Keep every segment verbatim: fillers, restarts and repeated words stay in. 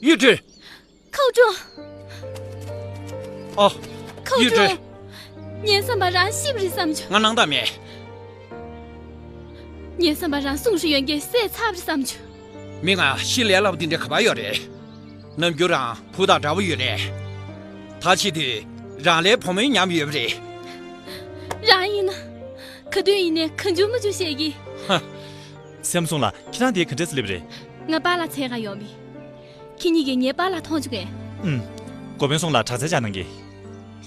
གཡུ་སྒྲོན། ཁའུ་ཀྲུང་། ཨོ། ཁའུ་གཡུ་སྒྲོན། ཀྲུང་། ངའི་བསམ་པར་རང་ཤི་བ་རེད་བསམ་བྱུང་། ང་སྣང་དག་མེད། ངའི་བསམ་པར་རང་སུང་ཧྲི་ཡོན་གྱིས་བསད་ཚར་བ་རེད་བསམ་བྱུང་། མི་ང་ཤི་ལས་སླ་པོ་འདི་འདྲ་ག་པར་ཡོད་རེད། ནམ་རྒྱུན་རང་བུ་དང་འདྲ་པོ་ཡོད་རེད། ད་ཕྱི་དུས་རང་ལས་བུ་མོའི་ཉམས་ཡོད་པ་རེད། རང་ཡིན་ན། ག་དུས་ཡིན་ནའི་གང་བྱུང་མང་བྱུང་བཤད་ཀྱི། ཧ། སེམས་སོང་ལ་ཁྱེད་རང་དེ་ག་འདྲས་སེ་སླེབས་རེད། ང་པཱ་ལགས་འཚོལ་ག་ཡོང་བ་ཡིན། ཁྱེད་གཉིས་ཀྱིས་ངའི་པཱ་ལགས་མཐོང་བྱུང་གས། ཨུམ། འགོ་དཔོན་སོང་ལ་དྲག་རྩལ་སྦྱང་གནང་གི།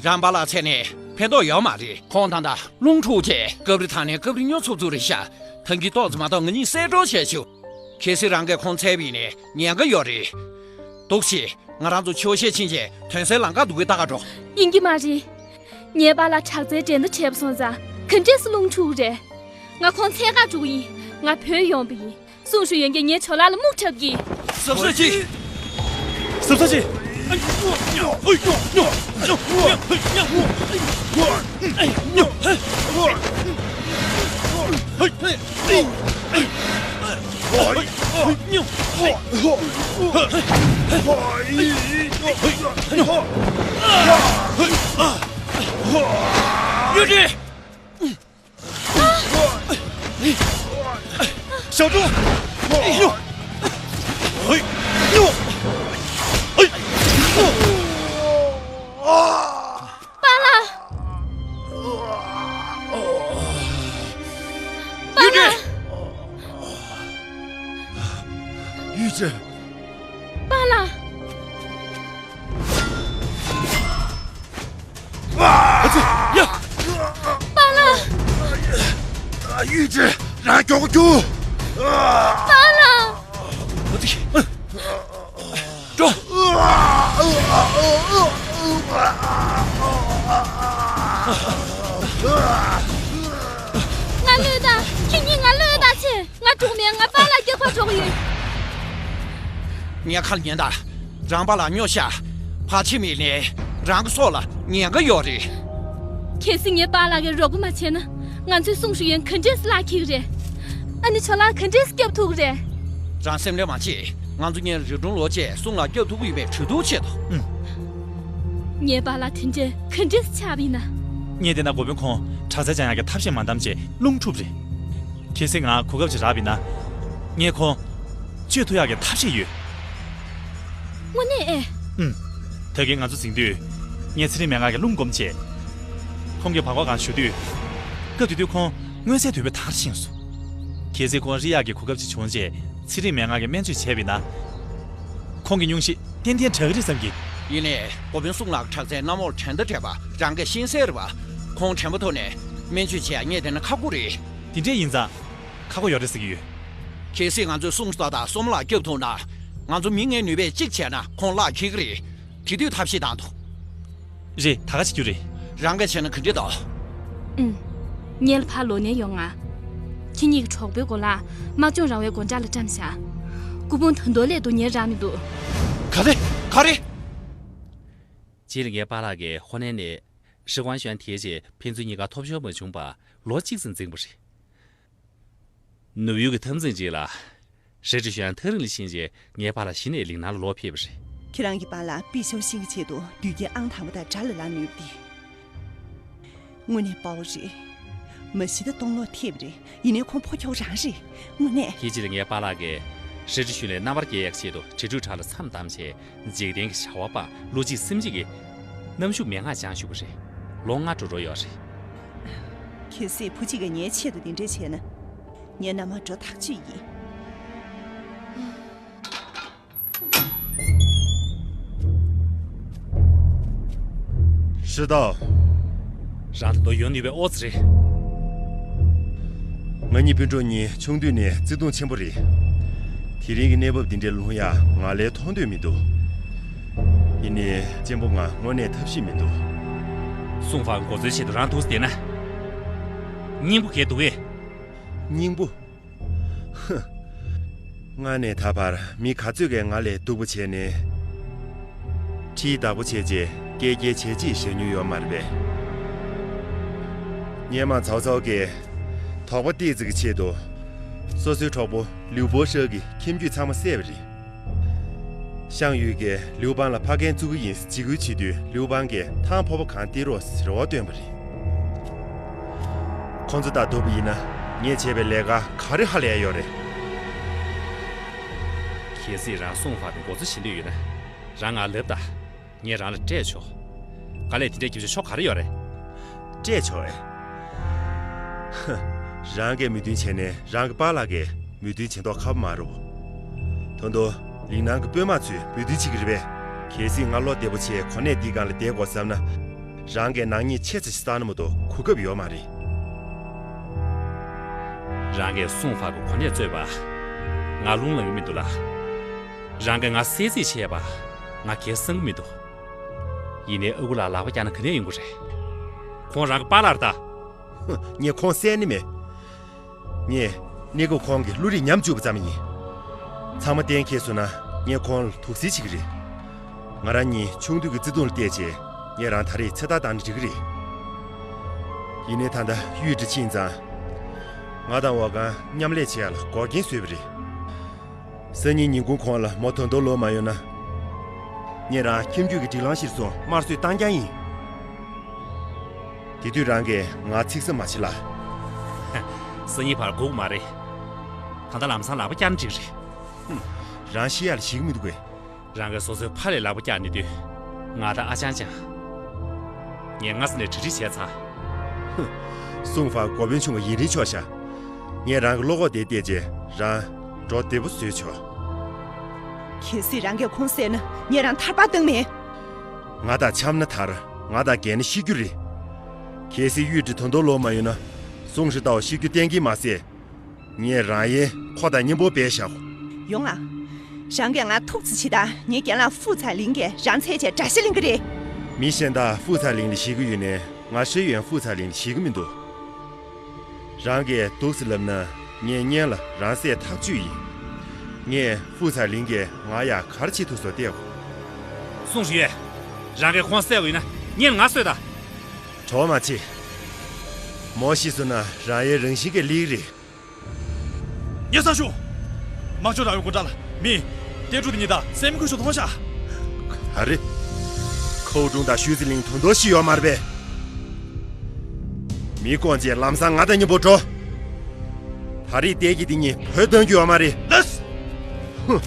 རང་པཱ་ལགས་འཚོལ་ནས་ཕན་ཐོགས་ཡོད་མ་རེད། ཁོང་ད་ལྟ་རླུང་འཁྲུག་བྱས་སྐབས་རེ་ཐང་ནས་སྐབས་རེ་སྨྱོ་ཚུབ་ཚུབ་རེད་ཤག་ཐང་གི་ཏོག་ཙམ་མ་གཏོགས་ང་གཉིས་གསལ་སྒྲོག་བྱས་ཆོག་གལ་སྲིད་རང་གིས་ཁོང་འཚོལ་བ་ཡིན་ནའི་ཉེན་ཁ་ཡོད་རེད། འདུག་སེ། ང་རང་ཚོ་ཆོས་བཤད་ཕྱིན་བྱས་དོན་སེལ་ལམ་ཁ་འདུག་གི་ལྟ་ག་འགྲོ། ཡིན་གྱི་མ་རེད། ངའི་པཱ་ལགས་དྲག་རྩལ་འགྲན་བསྡུར་བྱས་པ་སོང་ཙང་ག་འདྲས་སེ་རླུང་འཁྲུག་རེད། ང་ཁོང་འཚོལ་ག་འགྲོ་གི་ཡིན། ང་བོད་ཡོང་བ་ཡིན། སུང་ཧྲི་ཡོན་གྱིས་ངའི་ཇོ་ལགས་ལ་རྨུག་འཁྲབ་ཀྱི། གཟབ་གཟབ་གྱིས། གཟབ་གཟབ་གྱིས། གཡུ་སྒྲོན། ཞའོ་ཀྲུའུ། པཱ་ལགས། པཱ་ལགས། གཡུ་སྒྲོན། པཱ་ལགས། ཨ་ཙི། ཡ། པཱ་ལགས། གཡུ་སྒྲོན། རང་མགྱོགས་པོ་རྒྱུགས། པཱ་ལགས། ཨ་ཙི། འགྲོ། ང་བློས་བཏང་། ཁྱེད་གཉིས་ང་བློས་བཏང་ཆེ། ང་འགྲོ་མེད། ང་པཱ་ལགས་སྐྱབས་ཁ་འགྲོ་གི་ཡོད། ངས་ཁ་ལ་ཉན་དང་། རང་པཱ་ལགས་སྨྱོ་ཤག་ཕར་ཕྱིན་པ་ཡིན་ནའི་རང་གི་སྲོག་ལ་ཉེན་ཁ་ཡོད་རེད། གལ་སྲིད་ངའི་པཱ་ལགས་ཀྱིས་རོགས་པ་མ་བྱས་ན་ང་ཚོའི་སུང་ཧྲི་ཡོན་ག་འདྲས་སེ་བརླག་འཁྱེར་གི་རེད། ཨ་ནི་ཇོ་ལགས་ག་འདྲས་སེ་སྐྱོབ་ཐུབ་ཀྱི་རེད། རང་སེམས་ཁྲལ་མ་བྱེད། ང་ཚོ་གཉིས་རི་གྲོང་ལོག་བྱས་སུང་ལགས་སྐྱོབ་ཐུབ་ཀྱི་ཡོད་པའི་གྲོས་བསྡུར་བྱེད་དོ། ཨུམ། ངའི་པཱ་ལགས་དེ་འདྲས་ག་འདྲས་སེ་ཆགས་པ་ཡིན་ན། ངས་བལྟས་ན་འགོ་དཔོན་ཁོང་དྲག་རྩལ་སྦྱང་ཡག་གི་ཐབས་ཤེས་མ་བདམས་བྱས་རླུང་འཁྲུག་རེད། གལ་སྲིད་ང་གོ་སྐབས་ཅིག་རག་པ་ཡིན་ན། ངས་ཁོང་བཅོས་ཐུབ་ཡག་གི་ཐབས་ཤེས་ཡོད། དངོས་གནས་ཨེ། ཨུམ། ད་གིན་ང་ཚོ་འཛིང་དུས། ངས་ཚེ་རིང་མན་ངག་གི་རླུང་སྒོམ་བྱས། ཁོང་གིས་བར་སྐོར་སྒང་ཞུ་དུས། སྐབས་དེ་དུས་ཁོང་མངོན་གསལ་དོད་པོའི་ཐག་ཆོད་སོང་། གལ་སྲིད་ཁོང་རིག་ཡག་གི་གོ་སྐབས་ཅིག་བྱུང་རྗེས་ཚེ་རིང་མན་ངག་གི་སྨན་བཅོས་བྱས་པ་ཡིན་ན། ཁོང་གི་སྙུང་གཞི་ཏན་ཏན་དྲག་གི་རེད་བསམ་གི། ཡིན་ནའི་འགོ་དཔོན་སུང་ལགས་དྲག་རྩལ་གནམ་འོག་བྲན་ཏེ་བྲལ་བ་རང་གིས་ཤེས་གསལ་རེད་པ། ཁོང་དྲན་པ་ཐོག་ནས་སྨན་བཅོས་བྱེད་ཡག་ངས་བལྟས་ན་ཁག་པོ་རེད། དེ་འདྲས་ཡིན་ཙང་། ཁག་པོ་ཡོད་རེད་ཟེར་གྱི་ཡོད། གལ་སྲིད་ང་ཚོས་སུང་ཧྲི་ལགས་དང་སོམ་ལགས་སྐྱོབ་ཐུབ་ན། ང་ཚོ་མི་ལྔའི་ནུས་པས་གཅིག་བྱས་ན་ཁོང་བརླག་འཁྱེར་གྱི་རེད། དེ་དུས་ཐབས་ཤེས་བཏང་དང་། རེད། ད་ག་བྱེད་རྒྱུ་རེད། རང་གིས་བྱས་ན་ག་འདྲས་འདུག་ཨུམ། ངེད་ལ་ཕར་ལོག་ནས་ཡོང་ང་། ཁྱེད་གཉིས་ཀྱི་གྲོགས་པོའི་མགོ་ལ་དམག་སྦྱོང་རང་བའི་སྒོ་འགྲམ་ལ་བཀྲམ་བཞག་སྐུ་ཕུང་ད་དུང་སླེབས་འདུག་ཉན་རག་མི་འདུག་ག་རེ། ག་རེ། རྗེས་ལ་ངའི་པཱ་ལགས་ཀྱིས་ཧོ་ནན་ནས་ཧྲི་ཝང་ཞོན་དེའི་རྗེས་ཕན་ཚུན་གཉིས་ཀ་ཐོབ་ཤོར་མ་བྱུང་བར་ལོ་གཅིག་ཙམ་འཛིང་པ་རེད། ནུབ་ཡུལ་གྱི་འཐབ་འཛིང་ཅིག་ལ། ཧྲི་ཀྲི་ཞོན་ཐག་རིང་ལ་ཕྱིན་རྗེས་ངའི་པཱ་ལགས་གཞི་ནས་གླིང་ནང་ལ་ལོག་ཕེབས་པ་རེད། ཁྱེད་རང་གི་པཱ་ལགས་པི་ཤོ་ཤིང་གི་ཆེད་དུ་དུས་རྒྱུན་ཨང་དང་པོ་དང་དགྲ་ལ་ལངས་ནུས་པ་དེ། དངོས་གནས་དཔའ་བོ་རེད། མ་གཞི་ད་སྟོང་ལོག་ཐེབས་རེད། ཡིན་ནའི་ཁོང་ཕོ་ཁྱོ་རང་རེད། དངོས་གནས། དེའི་རྗེས་ལ་ངའི་པཱ་ལགས་ཀྱིས་ཧྲི་ཀྲི་ཞོན་ལ་རྣམ་པར་རྒྱལ་ཡག་ཆེད་དུ་དྲིལ་སྒྲོག་ཁྲག་ལ་མཚམས་བསྡམས་བྱས་འཇིག་རྟེན་གྱི་བྱ་བ་པ་བློ་གཅིག་སེམས་གཅིག་གིས་གནམ་གཤིས་མན་ངག་སྦྱངས་བཞུགས་པ་རེད། ལོ་ལྔ་འགྲོ་འགྲོ་ཡོད་རེད། གལ་སྲིད་བུ་གཅིག་གིས་ངའི་ཆེད་དུ་འདི་འདྲས་བྱས་ན། ངའི་མནའ་མ་འགྲོ་ཐག་ཆོད་ཡིན། ཧྲི་ཏའོ། རང་ད་དུང་ཡོང་ནུས་པའི་ཨོ་ཙི་རེད། ང་གཉིས་སྤུན་གྲོགས་གཉིས་ཆུང་དུས་ནས་བརྩེ་དུང་ཆེན་པོ་རེད། དེ་རིང་གི་གནས་བབ་འདི་འདྲའི་ལྷུང་ཡག་ང་ལས་མཐོང་འདོད་མི་འདུག་ཡིན་ནའི་གཅེན་པོ་ང་དངོས་གནས་ཐབས་ཤེས་མི་འདུག་སུང་ཧྥང་མགོ་ཚོའི་ཆེད་དུ་རང་འདུག་བསྡད་ན། སྙིང་པོ་གས་འདུག་གས། སྙིང་པོ། ཧུ། སྔ་ནས་ད་བར་མི་ག་ཚོད་ཀྱིས་ང་ལས་སྡུག་པོ་བྱས་ནས། ཁྲིའི་བདག་པོ་བྱས་རྗེས་སྐད་རྒྱག་བྱས་རྗེས་བཞག་མྱོང་ཡོད་མ་རེད་པས། སྔོན་མ་ཚའོ་ཚའོ་གིས་དོགས་པ་ཏོག་ཙམ་གྱི་ཆེད་དུ། སོ་སོའི་གྲོགས་པོ་ལིའུ་པོ་ཧྲེ་གི་ཁྱིམ་རྒྱུད་ཚང་མ་བསད་པ་རེད། ཤང་ཡུས་ཀྱིས་ལིའུ་པང་ལ་ཕ་རྒན་བཙུགས་ཀྱི་ཡིན་ཟེར་འཇིགས་སྐུལ་བྱེད་དུས། ལིའུ་པང་གིས་ཐང་ཕོར་པ་གང་སྟེར་རོགས་ཟེར་རེ་བ་བཏོན་པ་རེད། ཁོང་ཚོ་དང་བསྡུར་བ་ཡིན་ན། ངས་བྱས་པའི་ལས་ཀ་ག་རེ་ཧ་ལས་ཡོད་རེད། གལ་སྲིད་རང་སུང་ཧྥ་གི་མགོ་གཙོ་བྱེད་འདོད་ཡོད་ན། རང་ང་ལབ་དང་། ངས་རང་ལ་སྤྲད་ཆོག་དཀའ་ལས་དེ་འདྲས་རྒྱབ་ཆོག་ཆོག་ག་རེ་ཡོད་རེད། སྤྲད་ཆོག་ཨེ། ཧ། རང་གིས་མོས་མཐུན་བྱས་ནས་རང་གི་པཱ་ལགས་ཀྱིས་མོས་མཐུན་བྱེད་མདོག་ཁ་པོ་མ་རེད། ད་དུང་ལིང་ནང་གི་དཔོན་དམག་ཚོས་མོས་མཐུན་བྱེད་ཀྱི་རེད་པས། གལ་སྲིད་ང་བློ་བདེ་པོ་བྱས་གོ་གནས་འདིའི་སྒང་ལ་བསྡད་དགོས་བསམ་ན། རང་གིས་ནག་ཉེས་ཆེ་ཙམ་ཞིག་བསགས་ན་མ་གཏོགས་གོ་སྐབས་ཡོད་མ་རེད། རང་གིས་སུང་ཧྥ་གི་གོ་གནས་རྩོད་པ་ང་རླུང་ལངས་ཀྱི་མི་འདུག་ལ། རང་གིས་ང་གསོད་རྩིས་བྱས་པ་ང་གེ་བསང་གི་མི་འདུག་ཡིན་ནའི་ཨ་ཁུ་ལགས་ལག་པ་བཀྱགས་ན་ག་ནས་ཡོང་གི་རེད། ཁོང་རང་གི་པཱ་ལགས་རེད་ད། ཧུ། ངས་ཁོང་བསད་ནི་མེད། ངས་གནས་སྐབས་ཁོང་གི་བློ་རིག་ཉམས་བཅུག་པ་ཙམ་ཡིན། ཚང་མ་གཏན་འཁེལ་སོང་ན་ངས་ཁོང་ལ་དུག་སེལ་བྱེད་ཀྱི་རེད། ང་རང་གཉིས་ཆུང་དུས་ཀྱི་བརྩེ་དུང་ལ་བལྟས་བྱས་ངས་རང་ད་རེས་ཚེ་ཐར་བཏང་ན་འགྲིག་གི་རེད། ཡིན་ནའི་ད་ལྟ་གཡུས་ཁྲི་ཕྱིན་ཙང་། ང་དང་འོ་གང་མཉམ་ལས་བྱེད་ཡ་ལ་འགོག་རྐྱེན་བཟོས་པ་རེད། སང་ཉིན་ཉིན་གུང་ཁོང་ལ་མོ་ད་དུང་ལོག་མ་ཡོང་ན། ངས་རང་ཁྱིམ་རྒྱུད་ཀྱི་སྒྲིག་ལམ་གཞིར་བཟུང་དམར་གསོད་བཏང་རྐྱང་ཡིན། དེ་དུས་རང་གིས་ང་ཚིག་གསོ་མ་བྱེད་ལ། སང་ཉིན་བར་སྒུག་མ་རེད། ད་ལྟ་ལམ་སང་ལག་པ་བཀྱགས་ན་འགྲིག་རེད། ཧུམ། རང་ཤི་ཡ་ལ་ཞེད་ཀྱི་མི་འདུག་གས། རང་གིས་སོ་སོའི་ཕ་ལ་ལག་པ་བཀྱགས་ནས་དུས། ང་དང་ཨ་ཅང་ཅང་། ངས་སྔ་ས་ནས་གྲ་སྒྲིག་བྱས་ཚར། ཧུ། སུང་ཧྥ་འགོ་དཔོན་ཆུང་བ་ཡིན་རིན་ཆོག་ཤག་ངས་རང་གི་བློ་ཁོག་དེ་བལྟས་རྗེས་རང་འགྲོ་བདེ་པོ་བཟོས་ཆོག་གལ་སྲིད་རང་གིས་ཁོང་བསད་ན་ངས་རང་ཐར་པ་བཏང་མེད། ང་དང་འཆམ་ན་ཐར། ང་དང་འགལ་ན་ཤི་རྒྱུ་རེད། གལ་སྲིད་གཡུས་ཁྲི་ད་དུང་ལོག་མ་ཡོང་ན། སུང་ཧྲི་ཏའོ་ཤི་རྒྱུ་གཏན་འཁེལ་མ་ཟད། ངས་རང་ཡང་ཁོ་དང་མཉམ་པོ་སྦས་བཞག་ཡོང་ང་། རང་གིས་ང་ཐུག་ཙམ་བྱེད་དང་། ངའི་རྒན་ལགས་ཧྥུ་ཚའེ་ལིང་གིས་རང་འཚོལ་བྱས་དགྲ་ཤ་ལེན་གི་རེད། མི་གཞན་དག་ཧྥུ་ཚའེ་ལིང་ལ་ཞེད་ཀྱི་ཡོད་ནའི་ང་ཧྲི་ཡོན་ཧྥུ་ཚའེ་ལིང་ལ་ཞེད་ཀྱི་མི་འདུག་རང་གིས་འདུག་སེ་ལབ་ན་ངས་སྔོན་ལ་རང་བསད་ཐག་གཅོད་ཡིན། ངས་ཧྥུ་ཚའེ་ལིང་གིས་ང་ཡ་ག་རེ་བྱེད་ཐུབ་སོ་བལྟས་གོ་སུང་ཧྲི་ཡོན། རང་གིས་ཁོང་བསད་པ་ཡིན་ན་སྔོན་ལ་ང་གསོད་དང་། གྲོགས་མ་བྱེད། མོ་ཤི་སོང་ན་རང་ཡའི་རང་བཞིན་གྱིས་ལི་རེད། ཉེ་ས་ཞུ། དམག་སྤྱི་རང་ཡོད་དགོན་གྲྭ་ལ་མི། ཏེ་ཀྲུ་དེ་ཉིད་དང་སེམས་ཁུར་ཞུ་ཐོང་ཤ། ག་རེ། ཁོའུ་ཀྲུང་དང་ཞུས་ཙི་ལིང་དོན་དོ་ཞིག་ཡོད་མ་རེད་པས། མི་དཀོན་ཅེས་ལམ་སང་ང་དང་མཉམ་པོ་འགྲོ། ད་རེས་ཏེ་ཀི་དེ་ཉིད་བོད་དོན་རྒྱུ་ཡོད་མ་རེད། ལགས། ཧུ།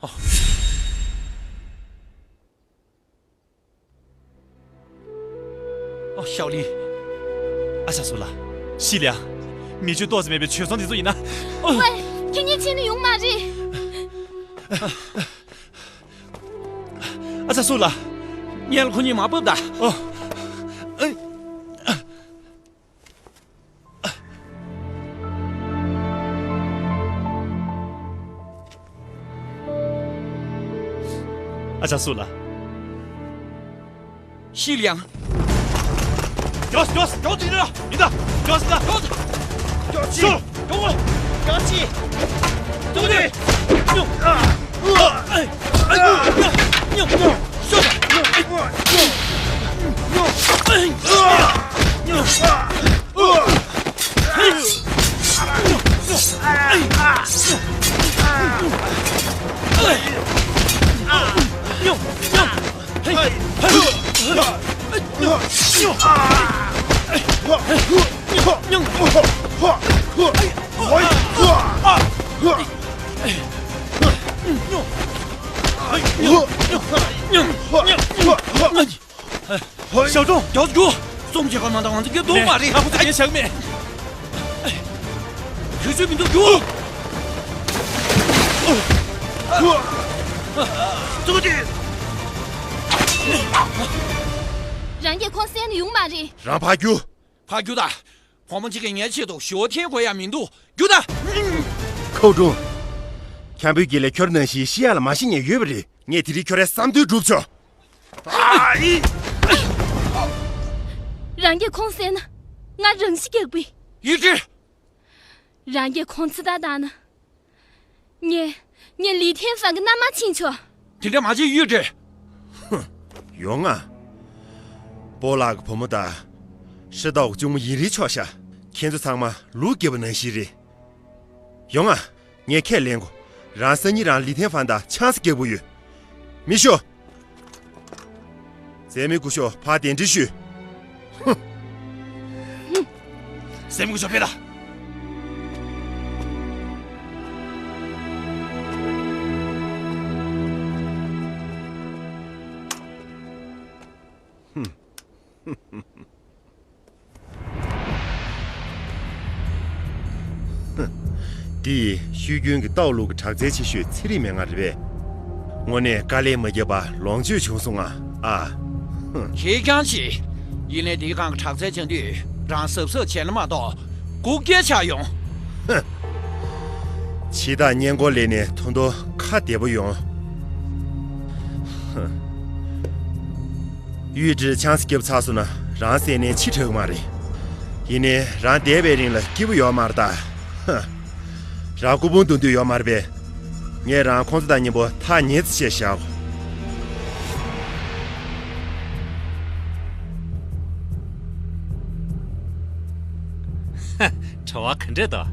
ཨ། ཨོ། ཞའོ་ལི། ཨ་ཅག་སུ་ལ། ཤི་ལིང་། མི་ཆོས་ཏོག་ཙམ་མེད་པའི་ཆོས་ཚང་འདི་ཚོ་ཡིན་ན། ཨོ། ཝེ། ཁྱེད་གཉིས་ཕྱིན་ན་ཡོང་མ་རེད། ཨ་ཅག་སུ་ལ། ངས་ཁོ་གཉིས་མ་བབས་ད། ཨོ། ཨ་ཅག་སུ་ལ། ཤི་ལིང་། མགྱོགས་མགྱོགས་མགྱོགས་ཅིག་ར། ཡིན་ད། མགྱོགས་ད། མགྱོགས་ཅིག་ཤོག་མགྱོགས་མགྱོགས་ཅིག་ཏུ་ནི། ཉོ། ཨ། ཨ། ཉོ། ཉོ། ཤོག་ཉོ། ཉོ། ཉོ། ཉོ། ཞའོ་ཀྲུང་། མགྱོགས་རྒྱུགས། སུང་ཅི་ག་མ་འདང་ང་ཚོ་སྐྱོབ་ཐུབ་མ་རེད། ཁོ་ཚོ་ངས་བཞག་མེད། གུས་ཞུ་མི་འདུག་རྒྱུགས། ཙུག་ཅི། རང་གིས་ཁོང་བསད་ན་ཡོང་མ་རེད། རང་ཕར་རྒྱུགས། ཕར་རྒྱུགས་ད། བུ་མོ་གཅིག་གིས་ངའི་ཆེད་དུ་ཞུ་བ་འཐེན་དགོས་ཡ་མི་འདུག་རྒྱུགས་ད། ཁོའུ་ཀྲུང་། འཁྱམ་པོའི་དཀྱིལ་ལ་ཁྱོད་ནང་བཞིན་ཤི་ཡ་ལ་མ་ཤི་མཁན་ཡོད་པ་རེད། ངས་དེ་རིང་ཁྱོད་རའི་བསམ་དོན་སྒྲུབ་ཆོག་རང་གིས་ཁོང་བསད་ན་ང་རང་ཤི་རྒྱག་པའི། ཡིད་ཀྱི། རང་གིས་ཁོང་ཚེ་ཐར་བཏང་ན། ངས་ངས་ལི་ཐེན་ཧྥང་གི་མནའ་མ་ཕྱིན་ཆོག་དེ་འདྲ་མ་བྱེད་ཡུས་ཀྲེ། ཧུ། ཡོང་ང་། སྤོ་ལགས་ཀྱི་བུ་མོ་དང་། ཧྲི་ཏའོ་གི་གཅུང་མོ་ཡིན་རིའི་ཆོག་ཤག་ཁྱེད་ཚོ་ཚང་མ་ལུག་སྐྱེས་པ་ནང་བཞིན་རེད། ཡོང་ང་། ངས་ཁས་ལེན་གོ། རང་སང་ཉིན་རང་ལི་ཐེན་ཧྥན་དང་ཆང་ས་རྒྱག་པོ་ཡོད། མི་ཤོག་སྲས་མོ་སྐུ་ཞབས་ཕར་གདན་འདྲེན་ཞུས། ཧུམ། སྲས་མོ་སྐུ་ཞབས་ཕེབས་དང་། འདི་ཡི་ཤུལ་རྒྱུན་གྱི་ཏའོ་ལུགས་ཀྱི་དྲག་རྩལ་ཆེ་ཤོས་ཚན་རིག་མན་ངག་རེད་པས། དངོས་གནས་དཀའ་ལས་མ་བརྒྱབ་པ་ལོངས་སྤྱོད་བྱུང་སོང་ང་ཨ། ཧུམ། ཁེར་རྐྱང་ཅིག་ཡིན་ནའི་འདིའི་སྒང་གི་དྲག་རྩལ་བྱ་དུས་རང་གཟབ་གཟབ་བྱས་ན་མ་གཏོགས་སྒུག་སྐྱེལ་ཆགས་ཡོང་། ཕྱི་ཐག་ཉེ་འཁོར་ལས་ནས་ཐོ་ཐོ་ཁ་བདེ་པོ་ཡོང་། ཡུས་ཀྲི་ཆང་ས་བརྒྱབ་ཚར་སོང་ན་རང་སེམས་ནས་འཆི་དྲག་གི་མ་རེད། ཡིན་ནའི་རང་འདས་པའི་རིང་ལ་སྐྱིད་པོ་ཡོད་མ་རེད་ད། རང་སྐུ་ཕུང་གཏོང་འདོད་ཡོད་མ་རེད་པས། ངས་རང་ཁོང་ཚོ་དང་མཉམ་པོ་ཐག་ཉེ་ཙམ་བྱས་བཞག་གོ། བྲོ་བ་ག་འདྲས་འདུག་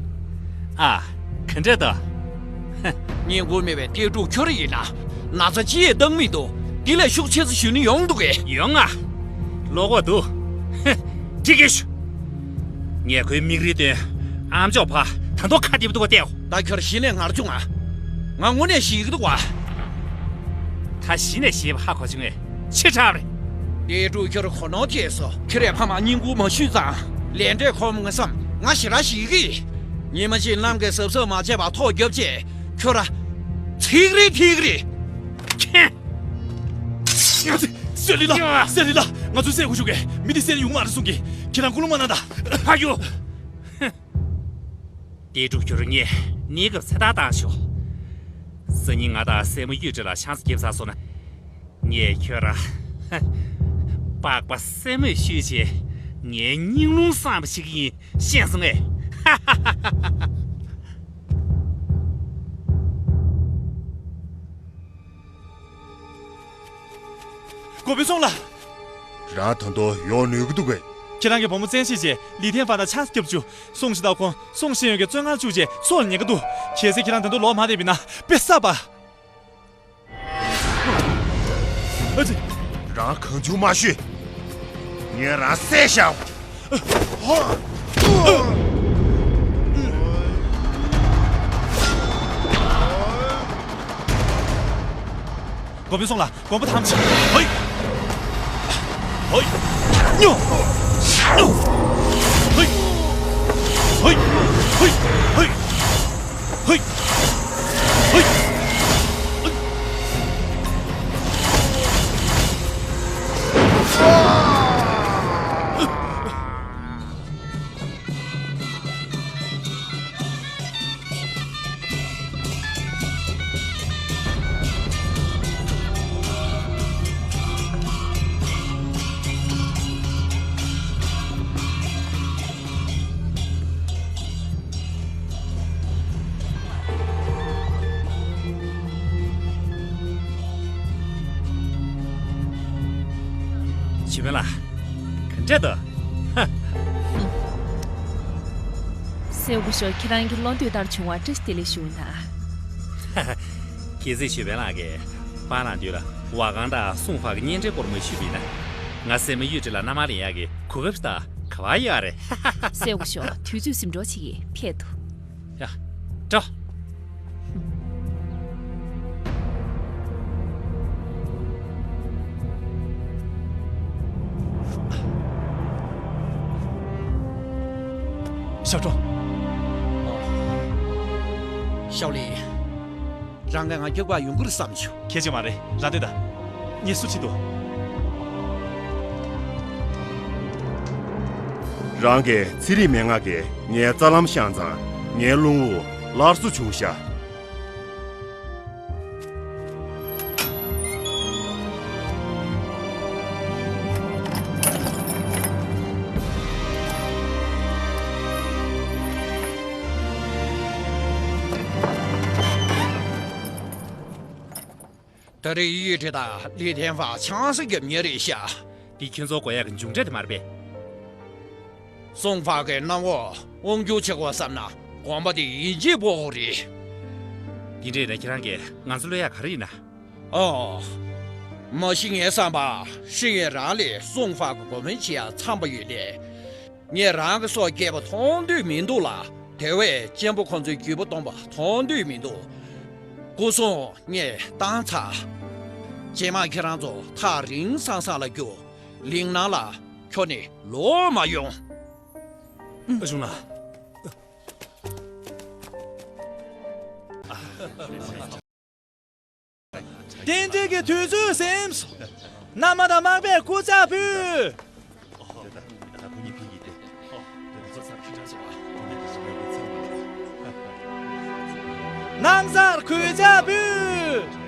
ཨ། ག་འདྲས་འདུག་བསྙེན་བཀུར་མེད་པའི་ཏེ་ཀྲུག་ཁྱོད་རང་ཡིན་ན་ན་ཚ་ཅི་ཡས་བཏང་མི་འདུག་འདི་ལས་ཤུགས་ཆེ་ཙམ་ཞུས་ན་ཡོང་འདུག་གས། ཡོང་ང་། ལོག་གོ་འདུག་ཧེ། འགྲིག་གི་ཞུ། ངས་ཁོའི་མིག་རིལ་སྟོན། ཨམ་ཅོག་ཕ། ད་དུང་ཁ་རྡིབ་འདུག་ག་བལྟས། ད་ཁྱོད་གཞི་ནས་ངར་བྱུང་ང་། ང་དངོས་གནས་ཞིག་འདུག་བ། ད་གཞི་ནས་ཞེད་པ་ཧ་གོ་བྱུང་ངས། ཆེ་དྲགས་རེད། ཏེ་ཀྲུག་ཁྱོད་རང་གོ་ནོར་ཐེབས་སོང་། ཁྱེད་རས་ཕ་མ་བསྙེན་བཀུར་མ་ཞུས་ཙང་། ལས་འབྲས་ཁོམ་ང་བསམ། ང་ཞེ་དྲག་ཞིག་གི། ཉི་མ་གཅིག་གནམ་གྱི་གཟབ་གཟབ་མ་བྱས་པར་ཐོག་རྒྱབ་བྱས། ཁྱོད་ར། ཚིག་རེ་ཐིག་རེ། ཁྱེད། སེ་ལི་ལ། ཡ། སེ་ལི་ལ། ང་ཚོའི་སྲས་སྐུ་ཞབས་ཀྱིས་མི་དེ་བསད་ན་ཡོང་མ་རེད་གསུང་གི། ཁྱེད་རང་སྐུ་རླུང་མ་གནང་དང་། ཕ་ཡུ། ཏེ་ཀྲུག་ཁྱོད་རང་ངས་གནས་སྐབས་ཚེ་ཐར་བཏང་ཤོག་སང་ཉིན་ང་དང་སྲས་མོ་གཡུ་སྒྲོན་ལགས་ཆང་ས་བརྒྱབ་ཚར་སོང་ན། ངས་ཁྱོད་རང་། པགས་པ་སེན་མོས་བཤུས་བྱས་ངའི་སྙིང་རླུང་སངས་པ་བྱེད་ཀྱི་ཡིན། ཤེས་སོང་ངས། གོ་བོ་སོང་ལ། རང་ད་དུང་ཡོང་ནུས་ཀྱི་འདུག་གས། ཁྱེད་རང་གི་བུ་མོ་བཙན་ཤེད་ཀྱིས་ལི་ཐེན་ཧྥན་དང་ཆང་ས་བརྒྱབ་བཅུག་སོང་ཞིག་ད་ཁོང་སོང་ཤེས་ཡོན་གྱི་བཙོན་ཁང་བཅུག་རྗེས་སྲོག་ལ་ཉེན་ཁ་འདུག་གལ་སྲིད་ཁྱེད་རང་ད་དུང་ལོག་མ་བསྡད་པ་ཡིན་ན་དཔེ་བསགས་པ། ཨ་ཙི། རང་གང་བྱུང་མ་ཤོད། ངས་རང་བསད་བཞག་དགོན་པའི་སོང་ལ། དགོན་པ་ཐམས་ཅད། ཧོꯏ། ཧོꯏ། ཉོ། ཉོ། ཧོꯏ། ཧོꯏ། ཧོꯏ། ཧོꯏ། ཧོꯏ། ཧོꯏ། ཞུས་པ་ལ། ག་འདྲ་འདུག་ཧ། སྲས་སྐུ་ཞབས་ཁྱེད་རང་གི་བློ་འདོད་ལྟར་བྱུང་བར་བཀྲ་ཤིས་བདེ་ལེགས་ཞུ་གི་ཡིན་ད། གལ་སྲིད་ཞུས་པ་ལགས་ཀྱིས་པཱ་ལགས་འདུས་ལ་ཝ་ཁང་དང་སུང་ཧྥ་གི་གཉེན་འབྲེལ་སྐོར་མ་ཞུས་པ་ཡིན་ན། ང་སྲས་མོ་གཡུ་སྒྲོན་ལགས་མནའ་མ་ལེན་ཡག་གི་གོ་སྐབས་ཤིག་ད་ག་པར་ཡོད་རེད། སྲས་སྐུ་ཞབས་དུས་ཚོད་ཟིན་འགྲོ་བྱེད་ཀྱི་ཕེབས་འདུག་ཡ། འགྲོ། ཞའོ་ཀྲོའུ། ཞའོ་ལི། རང་གིས་ང་སྐྱོབ་ག་ཡོང་གི་རེད་བསམ་བྱུང་། ཁྱད་ཅིག་མ་རེད། རང་སྡོད་དང་། ངས་སུ་ཁྲིད་དོ། རང་གིས་ཚན་རིག་མན་ངག་གིས་ངའི་རྩ་ལམ་བཤངས་ཙང་ངའི་རླུང་བུ་སླར་གསོ་བྱུང་ཤག་ད་རེས་གཡུ་སྒྲོན་དང་ལི་ཐེན་ཧྥང་ཆང་ས་བརྒྱབ་མཁན་རེད་ཤག་འདི་ཁྱོད་ཚོ་དགོས་ཡག་གི་མཇུག་འབྲས་དེ་མ་རེད་པས། སུང་ཧྥ་གི་གནམ་འོག་དབང་སྒྱུར་བྱེད་དགོས་བསམ་ན་དགོན་པ་དེ་ཡིད་ཆེས་པོ་རེད། འདི་འདྲས་ན་ཁྱེད་རང་གིས་ང་ཚོ་བློས་ཡག་ག་རེ་ཡིན་ན། ཨོ། མ་གཞི་ངའི་བསམ་པ་ཧྲི་ཡོན་རང་ལས་སུང་ཧྥ་གི་མགོ་སྨོན་བྱེད་ཡག་འཚམ་པ་ཡོད་དེ། ངས་རང་གི་སྲོག་སྐྱེལ་བ་མཐོང་འདོད་མི་འདུག་ལ། དེ་བས་གཅེན་པོ་ཁོ་ཚོའི་རྒྱུད་པ་སྟོང་པ་མཐོང་འདོད་མི་འདུག་སྐུ་སྲུང་ངས་བཏང་ཚར། རྗེས་མ་ཁྱེད་རང་ཚོ་ཐག་རིང་སང་སང་ལ་རྒྱུགས། གླིང་ནང་ལ་ཁྱོན་ནས་ལོག་མ་ཡོང་། ཨ་ཞུང་ལགས། བསྟན་འཛིན་གྱི་དུས་ཚོད་ཟིན། མནའ་མ་དང་མག་པས་སྐུ་ཕྱག་ཕུལ། སྣང་གསར་གུས་ཕྱག་ཕུལ།